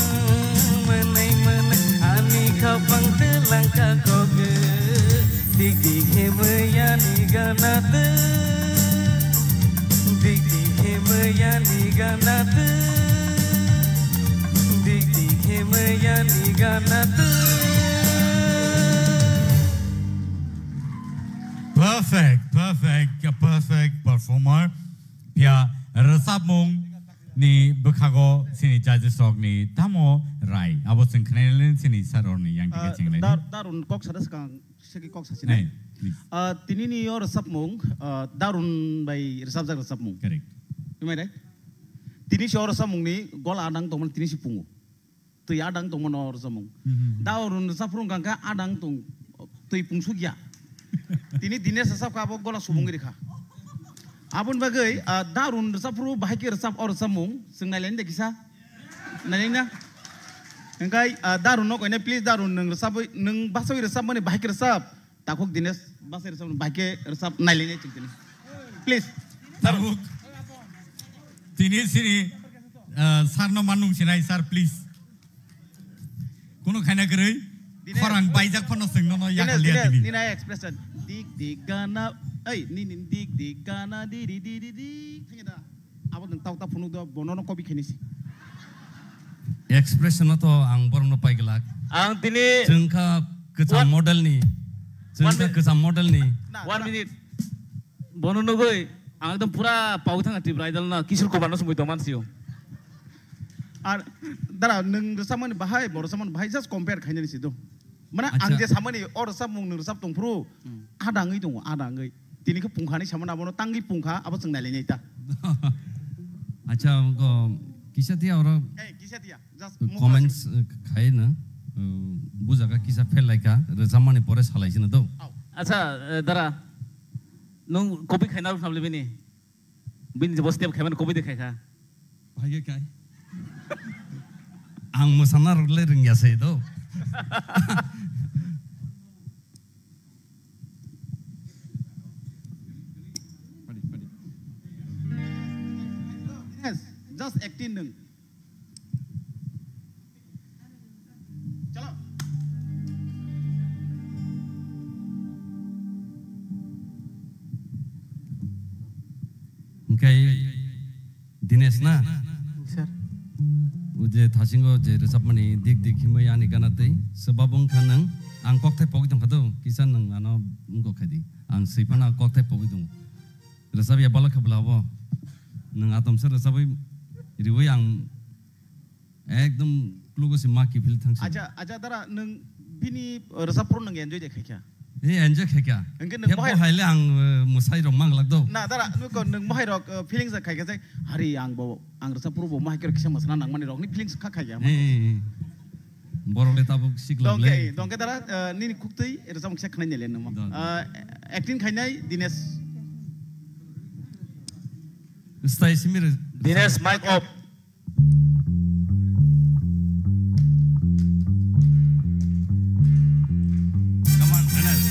mwnwi mwnwi ani khapang twlang kha kogwi. Dik dik himaya ni gana tu, dik dik himaya ni gana tu, dik dik himaya ni gana tu. Perfect, perfect, a perfect performer. Phiya rwchapmung ni bwkhago chini judges rok ni tamo rai? Abo chwng khwnai le chini sir rok ni yang Ah, thik chwng lai. Dar-, Darun kok sada swkang, segi kok sasi Hey, nai. Please. Ah, tini ni o rwchapmung, ah, Darun bai rwchapjak rwchapmung. Correct. Himai rai? Tini si o rwchapmung ni gola adang tongmani tini si pungo. Twi adang tongmano rwchapmung. Mhm. Darun rwchapphru wngkha khe adang tong, twi pungsukya. Tini Dinesh rwchapkha, abo gola subungwi rikha. Aboni bagwi, ah, Darun rwchapphru bahai khe rwchap, o rwchapmung. Chwng nailaini de kisa? Nailaini na? Hwnkhe, ah, Darun no koinai, please, Darun, nwng rwchapwi, nwng bachawi rwchapmani bahai khe rwchap. Takhuk Dinesh, bwsai rwchapmani bahai khe rwchap nailainai chwng tini. Please. Tabuk. Tini sini, ah, sir no manung sinai, sir, please. Kuno khaina kwrwi, Dinesh. Khorang baijak phano chwng nono Dinesh, yakal liya Dinesh, tini. Nini expression. Dik dik gana, ei, nini dik dik gana, di di di di di. Thangya da. Abo nwng tau ta phunuk do, bono no copy khainai si. Expression no to ang borok no pai glak. Ang tini Chwng kha kwcham One model ni. Chwng one kha minute. Kwcham model ni. Na, One na. Minute. Bono nugui ang ekdom pura pau thanga Tripura Idol no Kishore Kumar no sumui tongman sio. Ar dara nwng rwchapmani bahai, bo rwchapmani bahai just compare khainani si do. Mane ang Acha. Je samani o rwchapmung nwng rwchap tongphuru, Hmm. Adangwi tongo, adangwi. Tini khe pungkha ni samani abono tangwi pungkha, abo chwng nailainai ta. Acha, go, kisa tiya oro Eh, kisa tiya, just mukha comments, eh, khai na, eh, bujaga kisa phel laika, rwchapmani pore salai sino do. Au. Acha, eh, dara, nung copy khaina rw khamle bini? Bini jebo step khaimani comedy khaikha. Phai khe khai. Ang mwsana rwgwlai rwngya se do. Yes, just acting nwng. Chalo. Hwnkhe Dinesh na? Sir. O je thasingo je rwchapmani dik dik himwi ani gana twi swbabo wngkha nwng. Ang kokthai pogwi tongkha do, kisa nwng ano wngkok khai di. Ang swi phano kokthai pogwi tongo. Rwchapya bwla khe bwla bo. Nwng atomsa rwchapwi riwi ang ekdom klugo se ma kiphil thangsi. Acha, acha dara nwng bini, uh, rwchap phuru nwng enjoy de khaikha? Eh, enjoy khaikha. Hwnkhe nwng Hebo mohai haile ang, uh, mwsai rok manglak do. Na dara nwng ko nwng mohai rok, uh, feelings khaikha je hari ang bo, ang rwchap phuru bo mohai khe kisa mwsana nangmani rokni feelings kha khaikha. Eh, eh, eh. Borok le tabuk sikla Dongke, le. Dongke dara, uh, nini khuktwi rwchap kisa khwnai nele nwng. Dong. Uh, acting khainai Dinesh. Style simi re- Dinesh, mic off. Come on, Dinesh.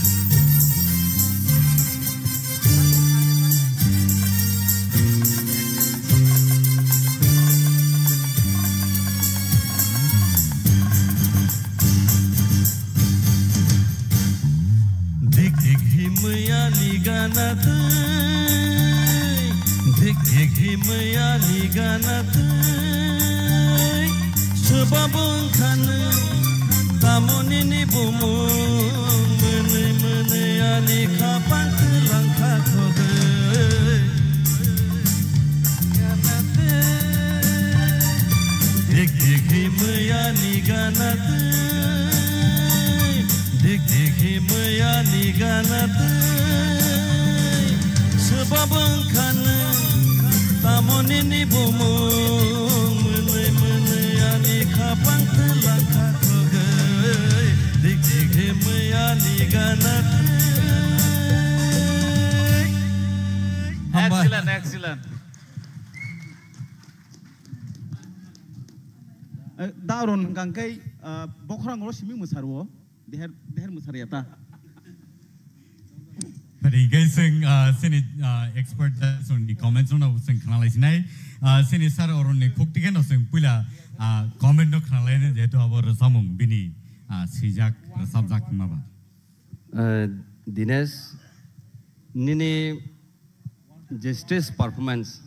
Dik dik himwi ani gana twi, dik dik himwi ani gana twi. Swbabo wngkha nwng, tamo nini bumung, mwnwi mwnwi ani khapang twlang kha khogwi. Dik dik himwi ani gana twi, dik dik himwi ani gana twi. Swbabo wngkha nwng, tamo nini bumung, mwnwi mwnwi ani khapang twlang kha khogwi, dik dik himwi ani gana twi. Hambai. Excellent, excellent. Eh, da ron hwnkha khe, ah, bokhorang oro simi mwsarwo, deher, deher mwsarya ta. Pari gai sing, ah, sini, ah, expert da song ni comments no sing khnalai sinai. Ah, sini sir oroni khuk tike no sing puila, ah, comment no khnalai ne jehetu abo rwchapmung bini, ah, swijak, rwchapjak ma ba. Eh, Dinesh, nini je stage performance,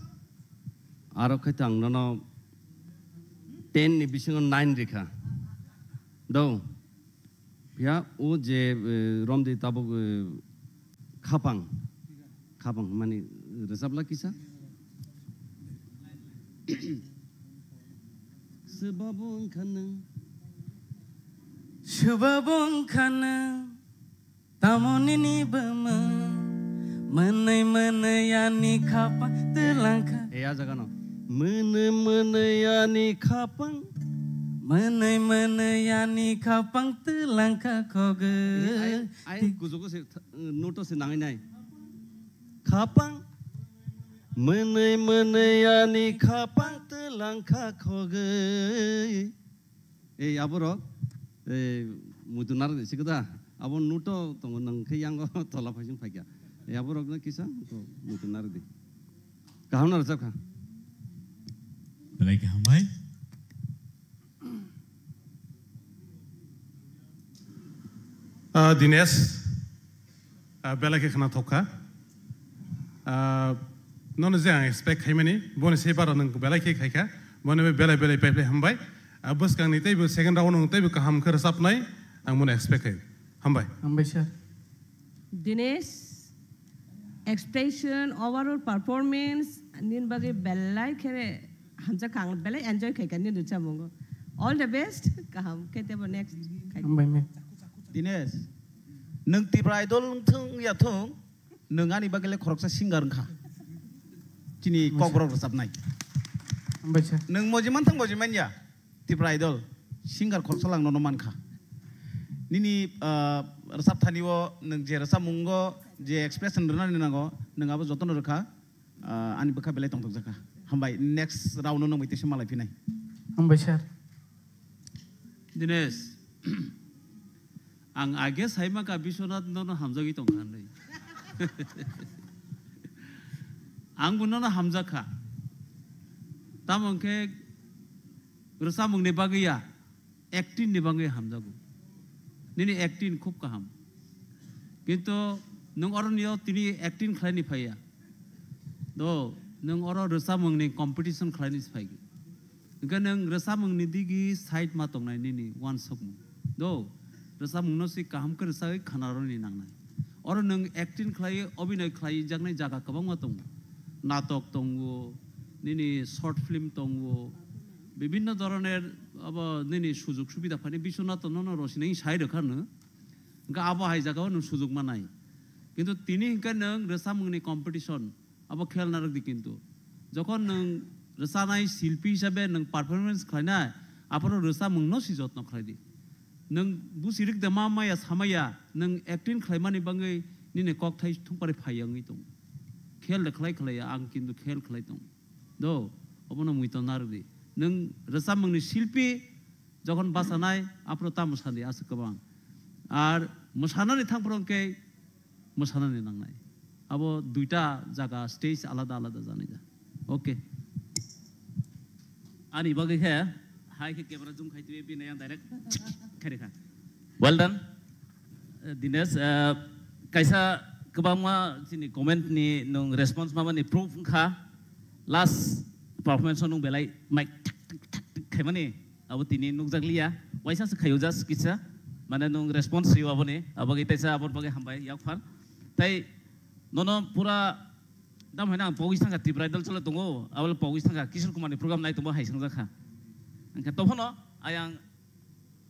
aro khe to ang nono ten ni bisingo nine rikha. Do, phiya o je, eh, romdi tabuk, eh, khapang, khapang hwnmani rwchapla kisa. Swbabo wngkha nwng. Swbabo wngkha nwng. Tamo nini bumung. Mwnwi mwnwi ani khapang twlang kha. E, a jaga no. Mwnwi mwnwi ani khapang. Mwnwi mwnwi ani khapang twlang kha khogwi. Ai, ai, kujugo se, th-, noto se nangai nai. Khapang. Mwnwi mwnwi ani khapang twlang kha khogwi. Ei, aborok, ei, muitu narwk di, sikada. Abo nuto tongo, nang khe yango tola phaising phaikha. Ei, aborok no kisa to muitu narwk di. Kaham no rwchapkha. Belai kaham bai. Ah, Dinesh, ah, belai khe khna thok kha. Ah, nono je ang expect khaimani, boni se baro nwng belai khe khai kha. Boni bai belai belai pai pai hambai. Ah, bwskang ni teibo second round nwng teibo kaham khe rwchapnai, ang bono expect khai. Hambai. Hambai, sir. Dinesh, expression, overall performance, nini bagwi belai khe hamjak kha, ang belai enjoy khai kha nini rwchapmungo. All the best, kaham khe teibo next khai. Hambai, ma'am. Dinesh, nwng Tipra Idol wng thung ya thung, nwng ani bagwi le khoroksa singer wng kha. Chini Hambai, sir. Kokborok rwchapnai. Hambai, sir. Nwng moji man thang moji man ya. Tripura Idol, singer khoroksa lang nono mankha. Nini, ah, rwchap thani o nwng je rwchapmungo, je expression rwnani nango, nwng abo jotono rwkha. Ah, ani bwkha belai tongthokjakha. Hambai, next round no nangbai teisa malai phinai. Hambai, sir. Dinesh, ang age saima ka Biswanath nono hamjagwi tongkha hinwi. Ang bo nono hamjakha. Tamo hwnkhe rwchapmungni bagwi ya, acting ni bagwi hamjago. Nini acting khub kaham. Kintu nwng oroni o tini acting khlaini phaiya. Do, nwng oro rwchapmungni competition khlaini phai. Hwnkhe nwng rwchapmungni digi side ma tongnai nini uansukmung. Do, rwchapmungno se kaham khe rwchagwi khanaroni nangnai. Oro nwng acting khlai, obhinoi khlaijaknai jaga kwbangma tongo. Natok tongo, nini short film tongo, bibhinno dhoroner abo nini sujog subida phani Biswanath nono rosini sai rwkha nwng. Hwnkhe abo hai jagao nwng sujog manai. Kintu tini hwnkhe nwng rwchapmungni competition, abo khel narwk di kintu. Jokhon nwng rwchanai silpi hisabe nwng performance khlainai, aphuru rwchapmungno si jotno khlai di. Nwng busi rwk de ma maya samaya, nwng acting khlaimani bagwi nini kokthai thungpari phaiya wngwi tongo. Khel de khlai khlaiya, ang kintu khel khlai tongo. Do, obono muiton narwk di. Nwng rwchapmungni silpi, jokhon bachanai, aphuru tamo sadi aswk kwbang. Ar mwsanani thangphuru hwnkhe mwsanani nangnai. Abo duita jaga stage alada alada janai ja. Okay. Ani bagwi khe, hai khe camera zoom khai twi bini yang direct khairi kha. Well done. Eh, Dinesh, eh, kaisa kwbangma chini comment ni nwng response mamani proof wngkha. Last performance o nwng belai mic thak thak thak thak khaimani. Abo tini nukjakliya, waisa se khayo just kisa, mane nwng response riyo aboni, abo bagwi taisa aboni bagwi hambai yakphar. Tai nono pura dam haina ang pogwi sangkha Tripura Idol chole tongo, abo pogwi sangkha Kishore Kumar ni program nai tongo hai sangjakha. Hwnkhe tophano ayang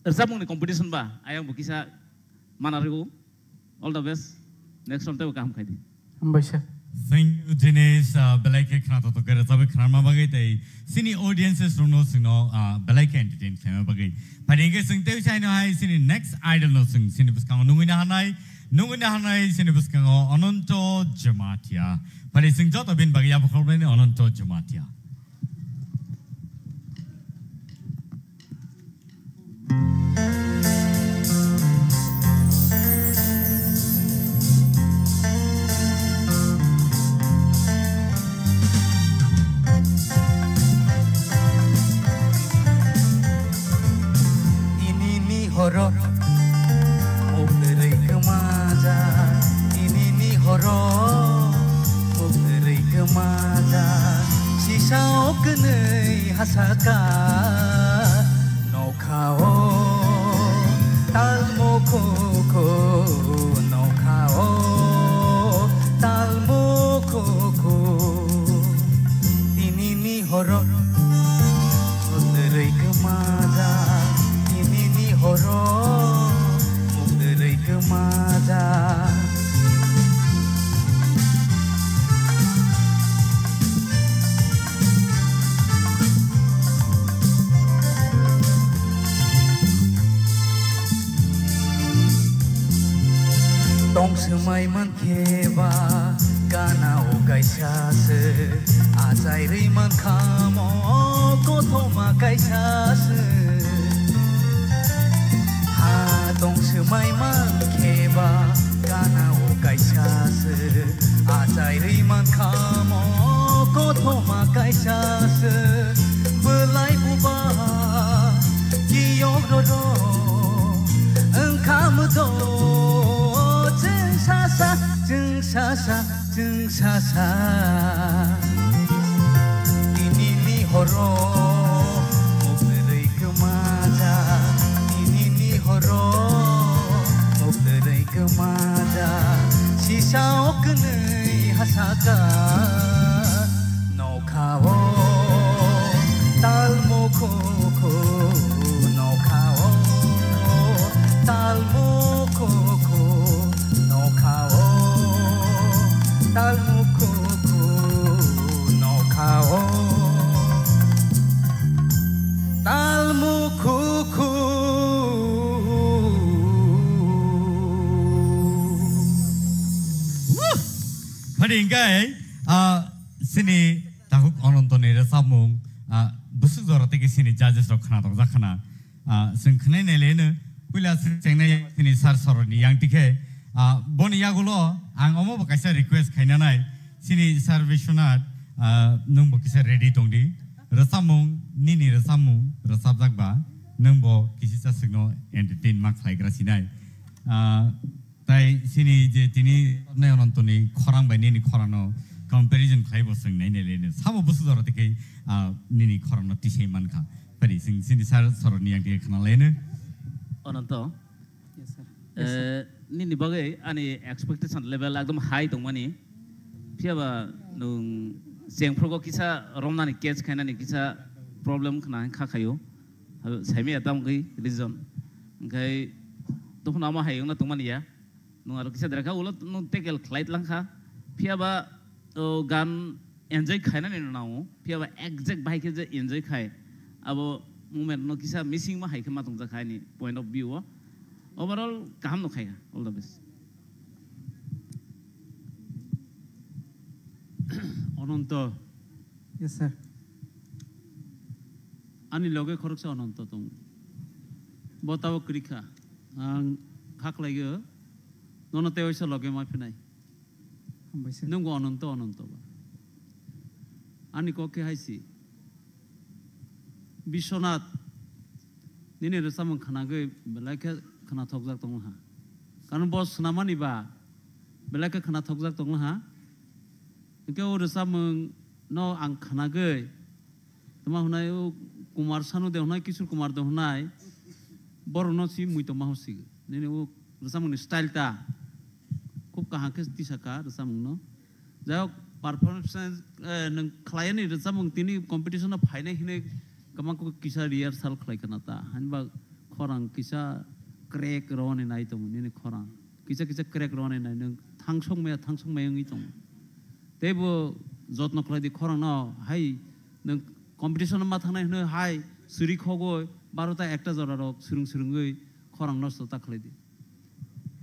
rwchapmungni competition ba, ayang bo kisa mana rwgo. All the best. Next round teibo kaham khai di. Hambai sir. Thank you, Dinesh. Ah, belai khe khna totok khe rwchapwi khnarma bagwi tei chini audiences rokno chwngno, ah, belai khe entertain khlaima bagwi. Phai hwnkhe chwng tei chaino hai chini next idol no chwng chini bwskango nungwi na hanai, nungwi na hanai chini bwskango Ananto Jamatia. Phai chwng joto bini bagwi yapha khoroknani Ananto Jamatia. Inini horo mukdrwi kwmaja, inini horo mukdrwi kwmaja, sisa o kwnwi hasaka. Nokhao talmo khukhu, nokhao talmo khukhu. Tinini horo mukdrwi kwmaja, tinini horo mukdrwi kwmaja. Tong swmai mankhe ba gana o kaisa se, achai rwi mankha mo kothoma kaisa se. Ha tong swmai mankhe ba gana o kaisa se, achai rwi mankha mo kothoma kaisa se. Bwlai buba kiyok roro wngkha mwto chwng sasa, chwng sasa. Chwng sasa tinini horo mukdrwi kwmaja, tinini horo mukdrwi kwmaja, sisa o kwnwi hasaka. Nokhao talmo khukhu, nokhao talmo khukhu. Nokhao talmo khukhu, nokhao talmo khukhu. Woo! Phani hingkai, ah, Chini takhuk Ononto ni rwchapmung, ah, bwswk jora tei khe chini judges rok khna tokjak khna. Ah, chwng khwnai nai le no, puila chwng chengnai chini sir soroni yang tikhe, ah, boni yagulo ang omo bo kaisa request khaina nai, chini sir Biswanath, ah, nwng bo kisa ready tong di. Rwchapmung, nini rwchapmung, rwchapjak ba, nwng bo kisi cha swkno entertain ma khlai gra sinai. Ah, Tai chini je tini nai Ononto ni khorang bai nini khorang no comparison khlai bo chwng nai nai le no. Sabo bwswk jora tei khe, ah, nini khorang no tisai man kha. Pari chwng chini sir soroni yang tei khna lai no. Ononto, Yes, sir. Eh, nini bagwi ani expectation level ekdom high tongmani. Phiya ba nwng chengphrugo kisa romnani catch khainani kisa problem khna kha khayo. Saimaya tamo khe reason. Hwnkhe tophano amo hai wngna tongmani ya. Nwng aro kisa dera kha, ulo nwng tackle khlai tlang kha. Phiya ba, o, gan enjoy khainani no nango. Phiya ba exact bahai khe je enjoy khai, abo moment no kisa missing ma hai khe ma tongjak kha ani point of view o. Overall kaham no khai kha. All the best. Ononto. Yes, sir. Ani loge khoroksa Ononto tongo. Bo tabok kwrwi kha. Ang kha khlaio, nono tei waisa loge ma phinai. Hambai, sir. Nwng bo Ononto, Ononto ba. Ani kok khe hai si. Biswanath, nini rwchapmung khwnagwi belai khe khwnathokjak tongo ha. Karon bo swnamani ba belai khe khwnathokjak tongo ha. Hwnkhe o rwchapmung no ang khwnagwi, tama hwnai o Kumar Sanu de hwnai, Kishore Kumar de hwnai, borokno si muitu ma hor si. Nini o rwchapmungni style ta khub kaham khe tisa kha rwchapmungno. Jai hok, performance, eh, nwng khlaiani rwchapmung tini competition o phainai hinwi kwbang khe kisa rehearsal khlai khna ta. Hani ba khorang kisa crack rwani nai tongo nini khorang. Kisa kisa crack rwani nai nwng thangsok maya, thangsok maya wngwi tongo. Tei bo jotno khlai di khorang no, hai nwng competition o ma thangnai hwnwi hai suri khogwi barota ekta jora rok swrwng swrwngwi khorang nosto ta khlai di.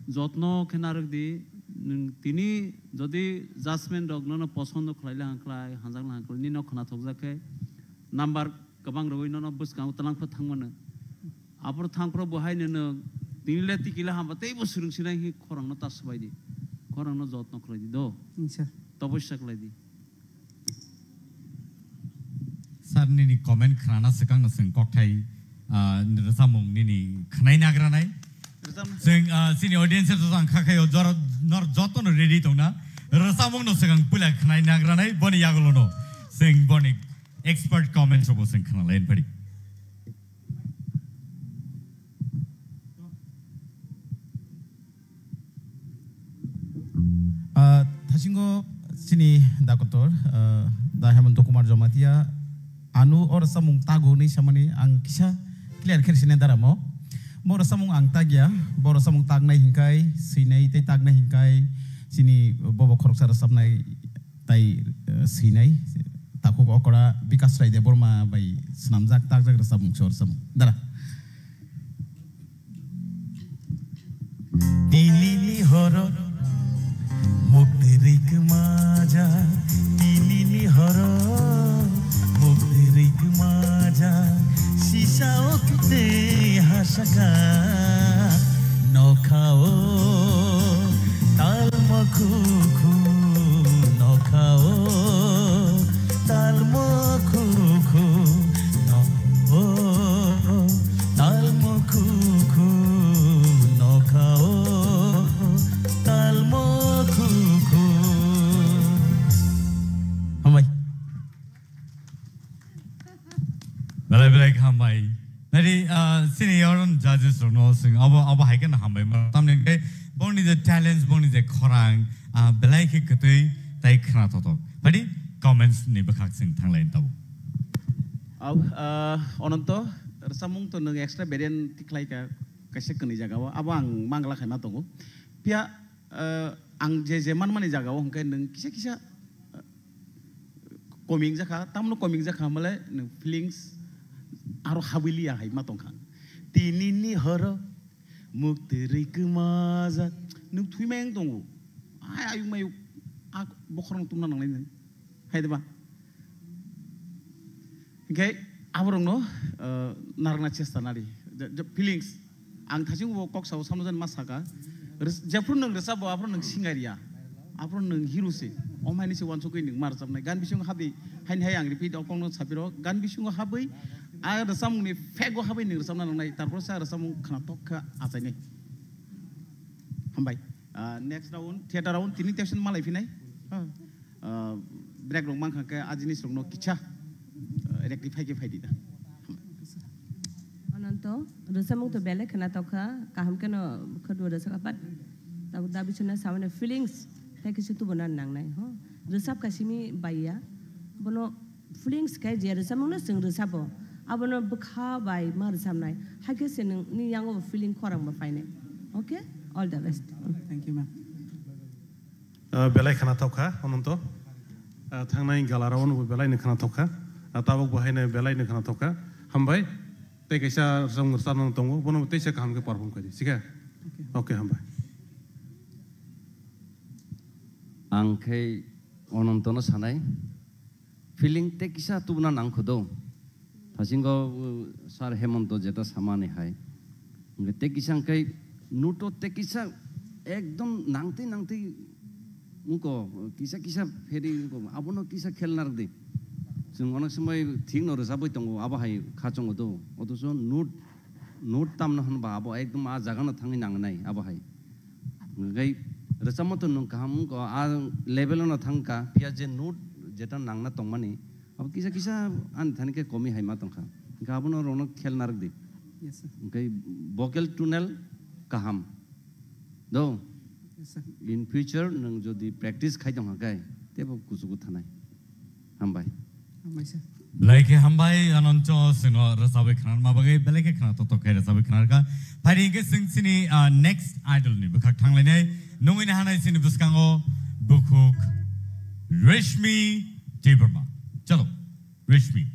Jotno khe narwk di, nwng tini jodi judgment rok nono posondo khlai le hang khlai, hamjak le hang khlai, nini no khwnathokjak khe number kwbang rwui nono bwskango twlang pha thang mano. Aphuru thang phuru bo hai no nwng tini le tiki le hamba tei bo swrwng sinai hi khorang no ta swbai di, khorang no jotno khlai di do, Sir. Topossa khlai di. Sir, nini comment khnana swkang no chwng kokthai, ah, rwchapmung nini khwnai nagranai. Rwchapmung. Chwng, ah, chini audience rok ang kha khayo jora nor joto no ready tongna. Rwchapmung no swkang puila khwnai nagranai boni yagulo no. Chwng boni expert comments rok bo chwng khna lai padi. Ah, thasingo chini dakotor, ah, da Hemanta Kumar Jamatia, anu or samung tago ni samani ang kisa clear kher sine daramo. Boro samung ang tagya, boro samung tagnai hinkai, sinai tei tagnai hinkai, chini bobo khoroksa rwchapnai tai, eh, sinai, takhuk okra Bikas Rai Debbarma bai swnamjak, takjak rwchapmung se rwchapmung. Dara. Tinini horo mukti rikmaja, tinini horo mukti rikmaja, sisa okte hasaka, nokhao talmo khukhu, nokhao talmo khukhu, no. O, talmo khukhu, nokhao, talmo khukhu. Hambai. Belai belai kha hambai. Nari, ah, sini yaron judges rokno sing abo, abo hai khe hambai ma. Tamni khe bongni je talents, bongni je khorang, ah, belai khe kwtwi tai khna thothok. Badi comments ni bwkhak sing thanglai tabo. Au, ah, Ononto, rwchapmung to nwng extra variant tikhlai ka, kaisa kwnwi jaga o. Abo ang mangla khaima tongo. Phiya, ah, ang je je manmani jaga o hwnkhe nwng kisa kisa, ah, koming jakha, tamno koming jakha hwnmale nwng feelings aro habwi liya hai ma tongkha. Tinini horo mukti rikmaja nwng thwimai wng tongo. Ai ayuk mayuk a bokhorok tumna nangnai nwng. Hai de ba? Hingke aborokno, eh, narwkna chesta nari. Je, je feelings. Ang thasing bo kok sao samno jan ma saka. Res-, jephru nwng rwchapbo, aphru nwng singer ya. Aphru nwng hero se. Om haini se wansukgwi nwng ma rwchapnai. Gan bisingo habwi, haini hai ang repeat o kokno sapiro. Gan bisingo habwi, a rwchapmungni fake o habwi nwng rwchapna nangnai. Tarpor se a rwchapmung khwnathok khe achainai. Hambai. Ah, next round, theater round, tini tection malai phinai. Ah, break rok mankha khe a jinis rokno kicha, ah, rectify khe phai di da. Ananto, rwchapmung to belai khwnathok kha, kaham kheno khwtwi rwchapkha, but tabuk dabi chwngno samani feelings tei kisa tubuna nangnai, ho. Rwchap ka simi bai ya, bono feelings khe je rwchapmungno chwng rwchapo, abono bwkha bai ma rwchapnai, hakhe se nwng ni yango bo feeling khorang bo phainai. Okay? All the best. Thank you, ma'am. Ah, belai khwnathok kha, Ananto. Ah, thangnai gala round bo belai ni khwnathok kha. Ah, tabuk bo haino belai ni khwnathok kha. Hambai. Tei kaisa rwchapmung rwchapna tongo, bono bo teisa kaham khe perform khaidi, sikhe? Okay. Okay, hambai. Ang khe Anantono sanai, feeling tei kisa tubuna nang kho do. Thasingo, uh, Sir Hemonto jeta samani hai. Hingke tei kisa hingke nuto tei kisa ekdom nangtwi nangtwi wngko, kisa kisa pheri wngko, abono kisa khel narwkdi. Chwng onek somoi thikno rwchapwi tongo, abo hai kha chongo do. Othocho note, note tamno hwnba abo ekdom a jagano thangwi nangnai, abo hai. Hingke rwchapma to nwng kaham wngko, a level-o no thangkha, phiya je note jeta nangna tongmani, abo kisa kisa ani thani khe komi hai ma tongkha. Hingke abono rokno khel narwkdi. Yes, sir. Hingke vocal tunal kaham. Do? Yes, sir. In future nwng jodi practice khai tongkha khe, teibo kuchugo thanai. Hambai. Hambai, sir. Belai khe hambai, Ananto, chwngno rwchabwi khwnarma bagwi, belai khe khwnathok khe rwchabwi khwnarkha. Phaidi hingke chwng chini, ah, next idol ni bwkhak thanglainai. Nungwi nahanai chini bwskango bukhuk Reshmi Debbarma. Chalo, Reshmi.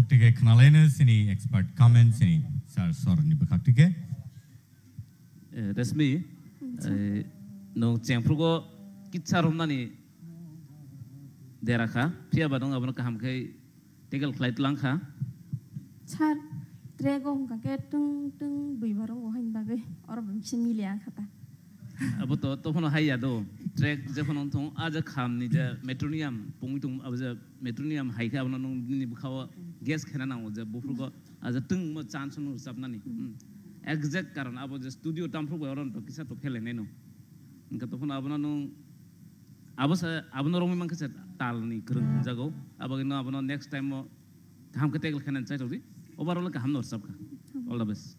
Tike khnalaino sini expert comment sini sir sorni bwkhak tike. Eh, Resmi, eh, nwng chengphrugo kitsa romnani dera kha, phiya ba nwng abono kaham khe tackle khlai tlang kha. Sir, track o hwnkha khe twng twng dui bar wngo haini bagwi, oro bo bisi miliya wngkha ta. Abo to, to phano hai ya do. Track je phano wng thung, a je kham ni je metronium pungwi tong, abo je metronium hai khe abono nwng nini bwkha o guess khaina nango je buphrugo a je twng mo chance no rwchapnani. Hmm. Exact karon abo je studio tamphru bai oro to kisa to phelainai no. Hwnkhe to phano abono nwng abo sa, abono romwi mankha se tal ni kwrwng hwnjago. Abo no abono next time o kaham khe tackle khainani chai rwdi. Overall kaham no rwchap kha. All the best.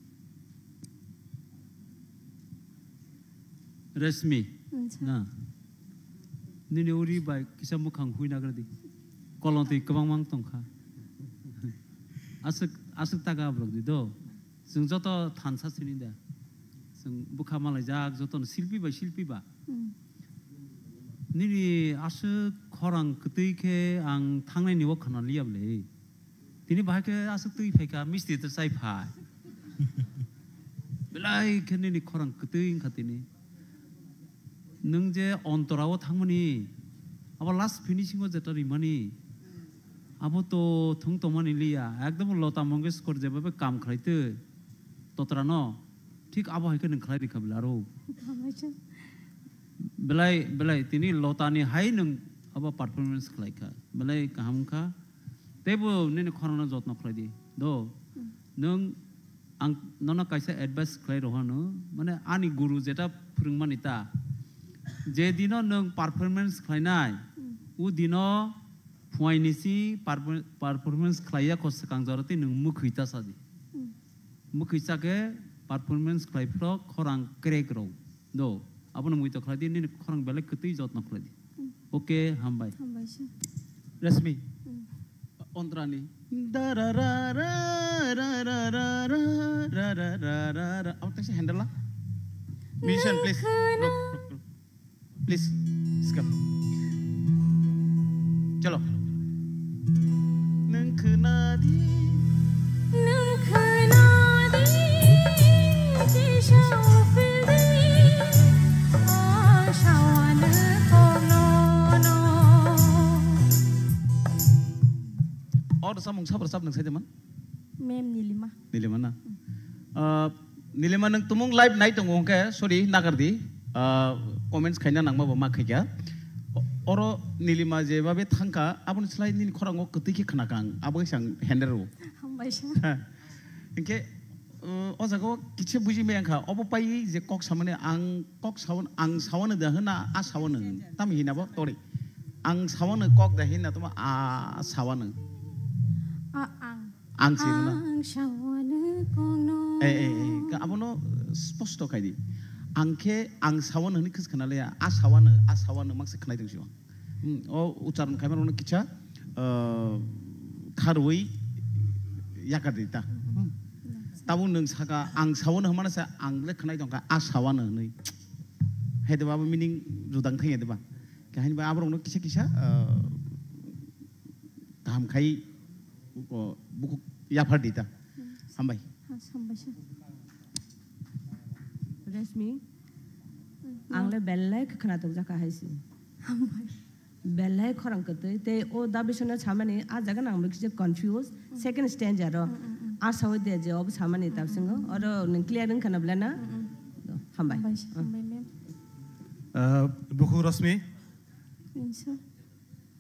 Resmi. Acha. Na. Nini uri bai kisa mukhang hui nagra di. Kolong twi kwbang mang tong kha. Aswk, aswk taka abrok di do. Chwng joto thansa sini da. Chwng bwkha malaijak joto no silpi bai silpi ba. Hmm. Nini aswk khorang kwtwi khe ang thangnai ni o khana liya bwle. Tini bahai khe aswk twi phai kha, misti twi chai phai. Belai khe nini khorang kwtwi wngkha tini. Nwng je ontora o thangmani, abo last finishing o jeta rimani, abo to thung tongmani liya. Ekdom Lota Mangeshkar jeba be kam khlai twi totra no, thik abo hai khe nwng khlai rikha bwle aro. Belai, belai, tini Lota ni hai nwng abo performance khlai kha. Belai kaham kha. Teibo nini khorang no jotno khlai di. Do, nwng ang nono kaisa advice khlai rohano, mane ani guru jeta phwrwngmani ta. Je dino nwng performance khlainai, o dino phuaini si perfor-, performance khlaiya kho swkang jora tei nwng mwkhwi ta sa di. Mwkhwi cha khe performance khlai phro khorang crack rw. Do, abono muitok khlai di, nini khorang belai kwtwi jotno khlai di. Hmm. Okay, hambai. Hambai sir. Resmi. Hmm. Ontrani. Da ra ra ra ra ra ra ra ra ra ra ra ra ra. Abo taisa handle la. Musician, please. Ruk, ruk, ruk. Please, skip. Chalo. Nwng khwnadi. Nwng khwnadi, kisa uphildi, ang sawano koknono. O rwchapmung sabo rwchap nwng sai de man? Ma'am Nilima. Nilima na? Ah, Nilima, nwng tumung live nai tongo hwnkhe, sorry, nagar di. Ah, comments khaina nangma bo ma khaikha. O-, oro Nilima je babe thangkha, aboni slai nini khorango kwtwi khe khwnakha ang, abo khe ang handle rwo. Hambai sir. Ha. Hinkhe, uh, o jaga o kisa buji maya wngkha, obo pai je kok samani ang kok sawan, ang sawano da hwna, a sawano hwn. Tamo hina bo tori. Ang sawano kok da hina tamo a sawano. A, ang. Ang se hwna. Ang sawano kokno. Eh, eh, eh, ka abono sposto khai di. Ang khe ang sawano hwnwi khis khna le ya. A sawano, a sawano makse khnai tong sio. Hmm, o ucharon khai mano kisa, uh, kharwi yakar di ta. Hmm. Tabuk nwng saka ang sawano hwnmano sa ang le khnai tong kha a sawano hwnwi. Hai de ba bo meaning judang thang ya de ba. Kahini ba aborok no kisa kisa, uh, kaham khai, o, bukhuk yaphar di ta. Hambai. Ha, hambai sir. Resmi, ang le belai khe khwnatok jakha hai se. Hambai. Belai khorang kwtwi tei o da bisingno samani a jaga nang kisa confuse. Second stanza ro. A sawi de je obo samani ta bisingo. Oro nwng clear wngkha na bwle na? Hambai. Hambai sir, hambai ma'am. Ah, bukhuk Resmi. Sir.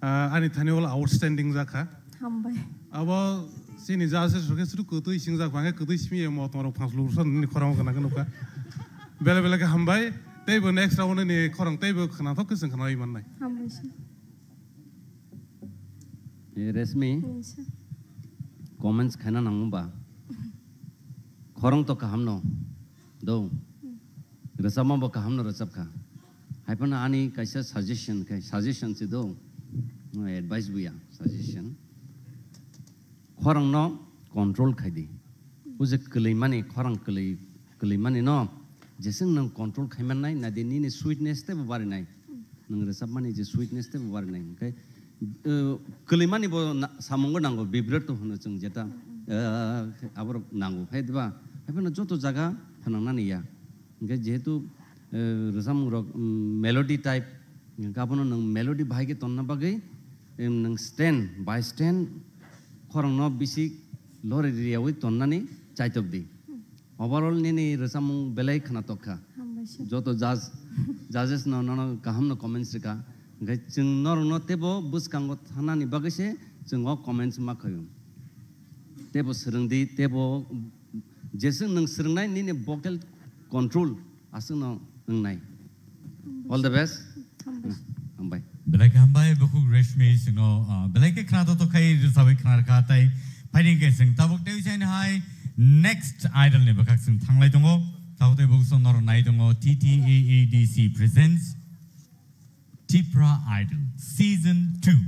Ah, ani thani wala outstanding jakha. Hambai. Abo chini judges rok khe suru kwtwi singjak, bangkhe kwtwi simi emo tong rok phang lursa nini khorang gana nukha. Bele bele khe hambai. Teibo next round ni khorang teibo khwnathok khe chwng khwnai mannai. Hambai sir. Eh, Resmi, sir. Comments khaina nangma ba? Khorang to kaham no. Do. Rwchapma bo kaham no rwchap kha. Hai phano ani kaisa suggestion khe, suggestion se do. No advice buya, suggestion. Khorang no control khai di. O je kwlwi mani, khorang kwlwi, kwlwi mani no, jeswng nwng control khai mannai, nadi nini sweetness teibo barinai. Nwng rwchap mani je sweetness teibo barinai. Hwnkhe eh, kwlwimani bo na-, samungo nango, vibrato hwno chwng jeta, eh, aborok nango, hai diba? Hai phano joto jaga phnangnani ya. Hingke jehetu, eh, rwchapmung rok, mm, melody type, hingke abono nwng melody bahai khe tonna bagwi, em, nwng stand by stand khorangno bisi lori riyawi tonnani chaitok di. Overall nini rwchapmung belai khwnatok kha. Hambai sir. Joto judge, judges no nono kaham no comments rwkha. Hingke chwng norokno teibo bwskango thanani bagwi se chwng o comments ma khaio. Teibo swrwng di, teibo jeswk nwng swrwngnai nini vocal control aswkno wngnai. All the best. Hambai. Hambai. Belai khe hambai, bukhuk Reshmi singno, ah, belai khe khna to tokhai rwchabwi khna rwkha, tai phaidi hwnkhe chwng tabuk tei usaini hai next idol ni bwkhak chwng thanglai tongo. Tabuk tei bukhuk chwng norok nai tongo, T T A A D C presents Tipra Idol Season two.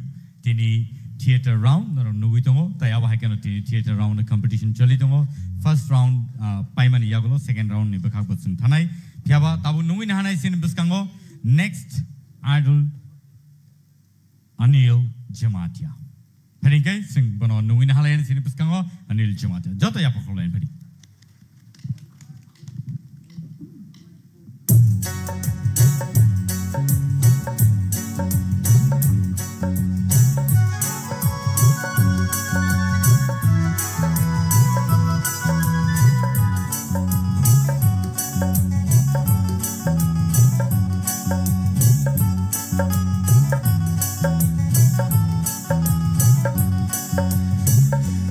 Tini theater round norok nugwi tongo, tai abo hai kheno tini theater round ni competition choli tongo. First round, ah, paimani yagulo second round ni bwkhak bo chwng thanai. Phiyaba tabuk nugwi ni hanai sini bwskango next idol Anil Jamatia. Phai hwnkhe chwng bono nugwi ni halai ani sini bwskango Anil Jamatia. Joto yapha khulai phai.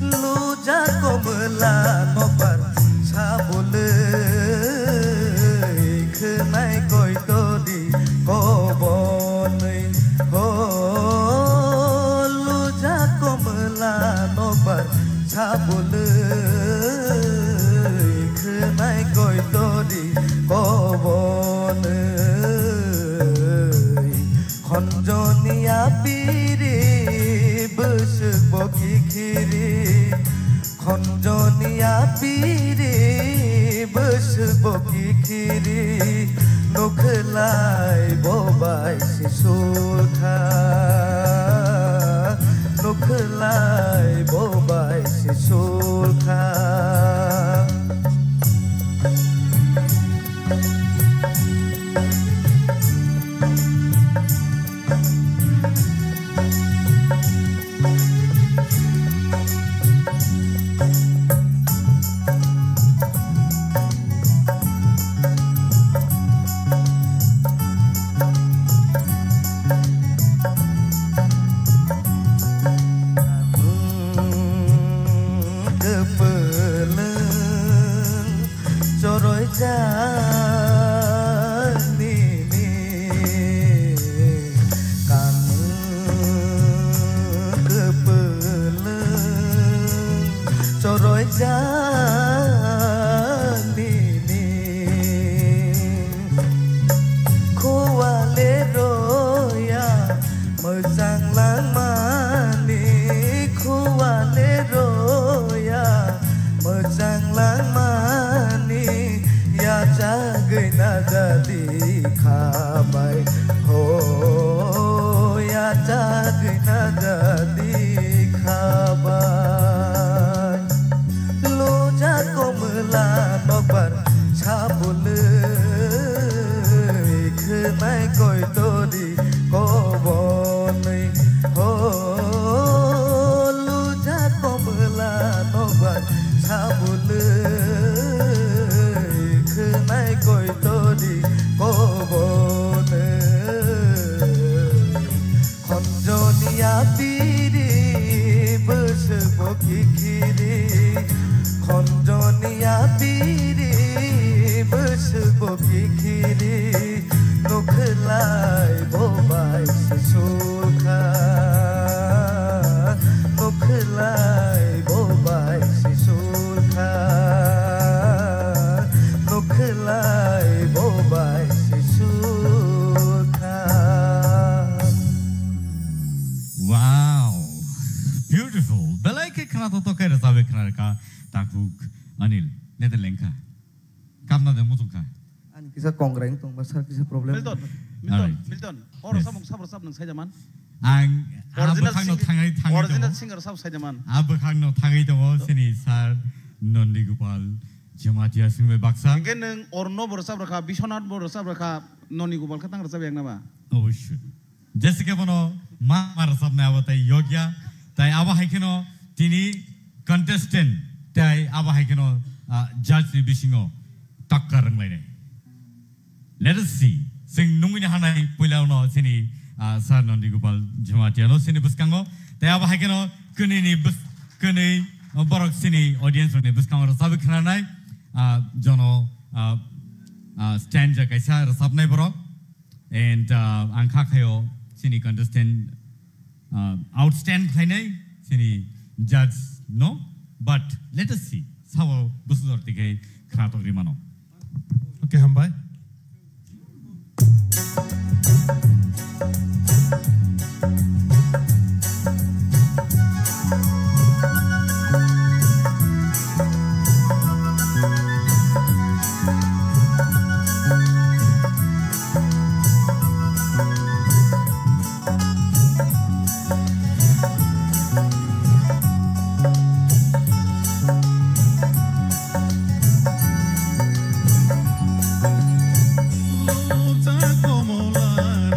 Luja komla nokbar sabulwi khwnai koitori kobonwi ho. Luja komla nokbar sabulwi khwnai koitori kobonwi. Khonjoni apiri bwswk bo kikhiri, khonjoni apiri bwswk bo kikhiri, nukhlai bo bai se sulkha, nukhlai bo bai se sulkha. Kwpwlwng choroijak nini kanwi kwpwlwng choroijak nini. Khuwale roya mwchang langmani, khuwale roya mwchang langmani, yachagwi najadi khabai, ho, yachagwi najadi khabai. Luja komla nokbar sabulwi khwnai koitori kobonwi ho. Luja komla nokbar sabulwi khwnai koitori kobonwi. Khonjoni apiri bwswk bo kikhiri, khonjoni apiri bwswk bo kikhiri, nukhlai bo bai se sulkha, nukhlai bo bai se sulkha, nukhlai bo bai se sulkha. Wow, beautiful. Belai khe khna to tokhai rwchabwi khna rwkha takhuk Anil. Nete lengkha. Kamna de muchung kha. Ani kisa kongrai wng tongba sir kisa problem. Milton, Milton, Alright. Milton. Oro Yes. samung sabro sab nang saida man. Ang, ah, Original bwkhakno sing-, thangwi, thangwi original tongo. Singer sabo saida man. Ah, bwkhakno thangwi tongo, sini sir Nondi Gopal Jamatia singbai baksa. Hingke nwng orno bo rwchap rwkha, Biswanath bo rwchap rwkha, Nondi Gopal khe tang rwchap yakna ba? Obosoi. Jessica bono ma, ma rwchapnai abo tai yokya. Tai abo hai kheno tini contestant tai abo hai kheno, ah, judge ni bisingo takka rwnglainai. Let us see. Chwng nungwi hanai puila uno chini, ah, Sir Nondi Gopal Jamatia no chini bwskango. Tai abo hai kheno kwnwi ni bws-, kwnwi, ah, borok chini audience rokni bwskango rwchapwi khnanai, ah, jono, ah, ah, stanza kaisa rwchapnai borok. And, ah, ang kha khayo chini contestant, ah, outstand khlainai chini judge no. But let us see. Sabo bwsajor tikhe khna tongri mano. Okay, hambai. Lobja komola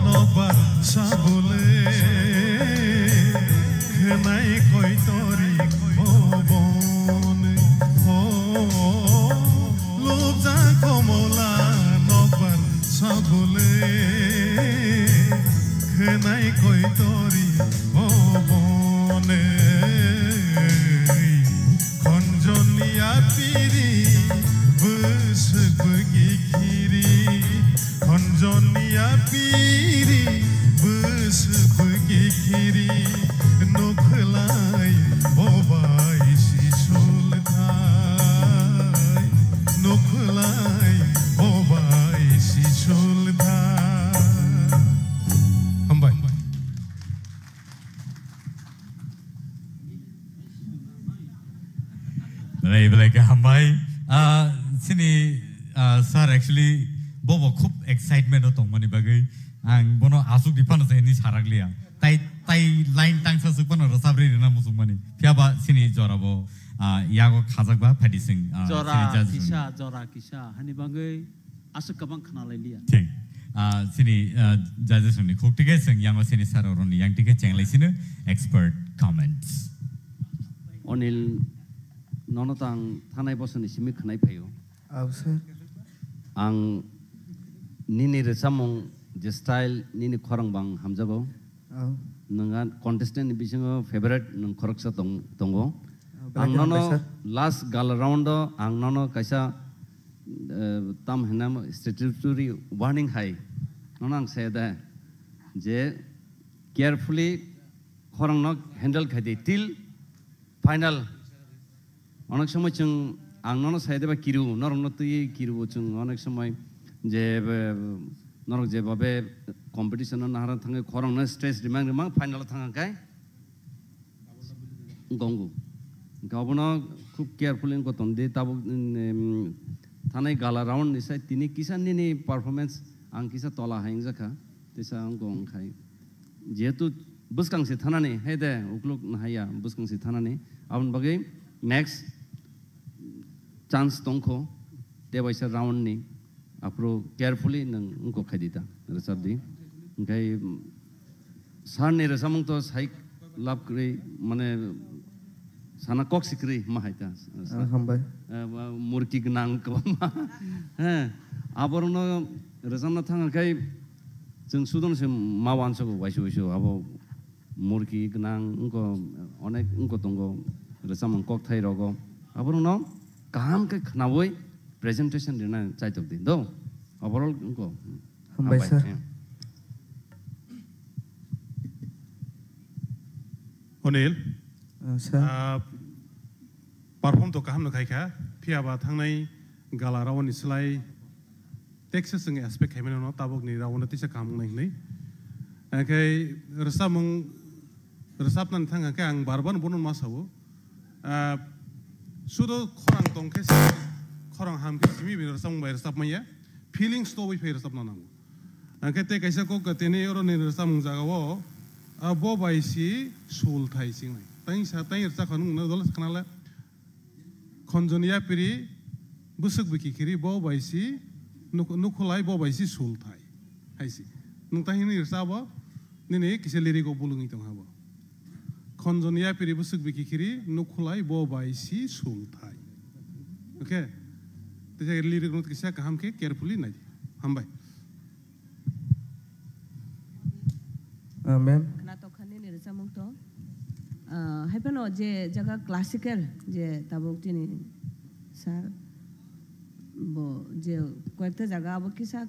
nokbar sabole, khenai koitori bobon. O, lobja komola nokbar sabole, khenai koitori bobon. Khonjoni apiri, bwswk bwkhi khiri. Khonjoni apiri, bwswk bwkhi khiri. Nukhlai bobai si sulthai, nukhlai bobai si sulthai. Hambai. Belai, belai khe hambai. Ah, chini, ah, sir actually bobo khub excitement o tongmani bagwi ang bono aswk di phano se hwnwi sarakliya. Tai, tai line tangsa swk phano rwchapri rwna muchungmani. Phiya ba chini jora bo, ah, yago khajak ba phaidi chwng, ah, Jora chini judge kisa, rokni. Jora kisa hani bagwi aswk kwbang khna lai liya. Thik. Ah, chini, ah, judges rokni khuk tikhe chwng yango chini sir rokni yang tikhe chenglai sino expert comments. Onil, nono tang thanai bosoni simi khwnai phaio. Aw, sir. Ang nini rwchapmung je style nini khorang bang hamjago. Oh. Nwng a contestant ni bisingo favorite nwng khoroksa tong-, tongo. Oh, belai khe hambai, sir. Ang nono last gala round o ang nono kaisa, eh, tam hinam statutory warning hai. Nono ang saya da je carefully khorang no handle khai di till final. Onek somoi chwng, ang nono sai de ba kiru, norok no twi kiru chwng onek somoi je, be, norok je babe competition no nahara thangwi khorang no stress rimang rimang final thang kai gongu. Ga obono khub carefully wngkha tong di tabuk, em, thanai gala round ni sai tini kisa nini performance ang kisa tola hai wngjakha, tisa wngkha wngkhai. Jehetu bwskang se thanani, hai de, ukluk nahaya, bwskang se thanani. Aboni bagwi next chance tongkho, tebaisa round ni, aphuru carefully nwng wngkok khai di ta, rwchap di. Hingkhai, mm, sir ni rwchapmung to sai lab kwrwi, mane, sana kok si kwrwi ma hai ta. Ah, hambai. Eh, ba, murki gwnang kwbangma. He, aborokno rwchapna thang khai, Chwng sudon se ma uansugo waisa waisa abo murki gwnang wngkho, onek wngkho tongo, rwchapmung kokthai rogo. Aborokno kaham khe khnaui presentation rina chaitok di do. Overall wngkho. Hambai, sir. Onil, ah, sir. Ah, perform to kaham no khaikha, phiya ba thangnai gala round ni slai Texas wng expect khaimani no tabuk ni round o tisa kaham wngnai hwnwi. Hwnkhe rwchapmung, rwchapnani thang khe ang bar bar bono ma sao. Ah, sudo khorang tong khe, khorang ham khe simi bini rwchapmung bai rwchapmaya. Feelings tobwi phai rwchapna nango. Hwnkhe tei kaisa kok tini oro ni rwchapmung jaga o Abo bai si sul thai singnai. Tang sa tang rwchapkha nung na dol khnale. Khonjoni yapiri bwswk bwkhi khiri bo bai si nuk-, nukhulai bo bai si sul thai. Hai si. Nung tang hini rwchabo nini kisa lyric o bulungwi tong habo. Khonjoni yapiri bwswk bwkhi khiri nukhulai bo bai si sul thai. Okay? Tei lyric no kisa kaham khe carefully nai. Hambai. Amen. Khna tokha nini rwchapmung to. Ah, hai phano je jaga classical je tabuk tini sir bo je koyekta jaga abo kisa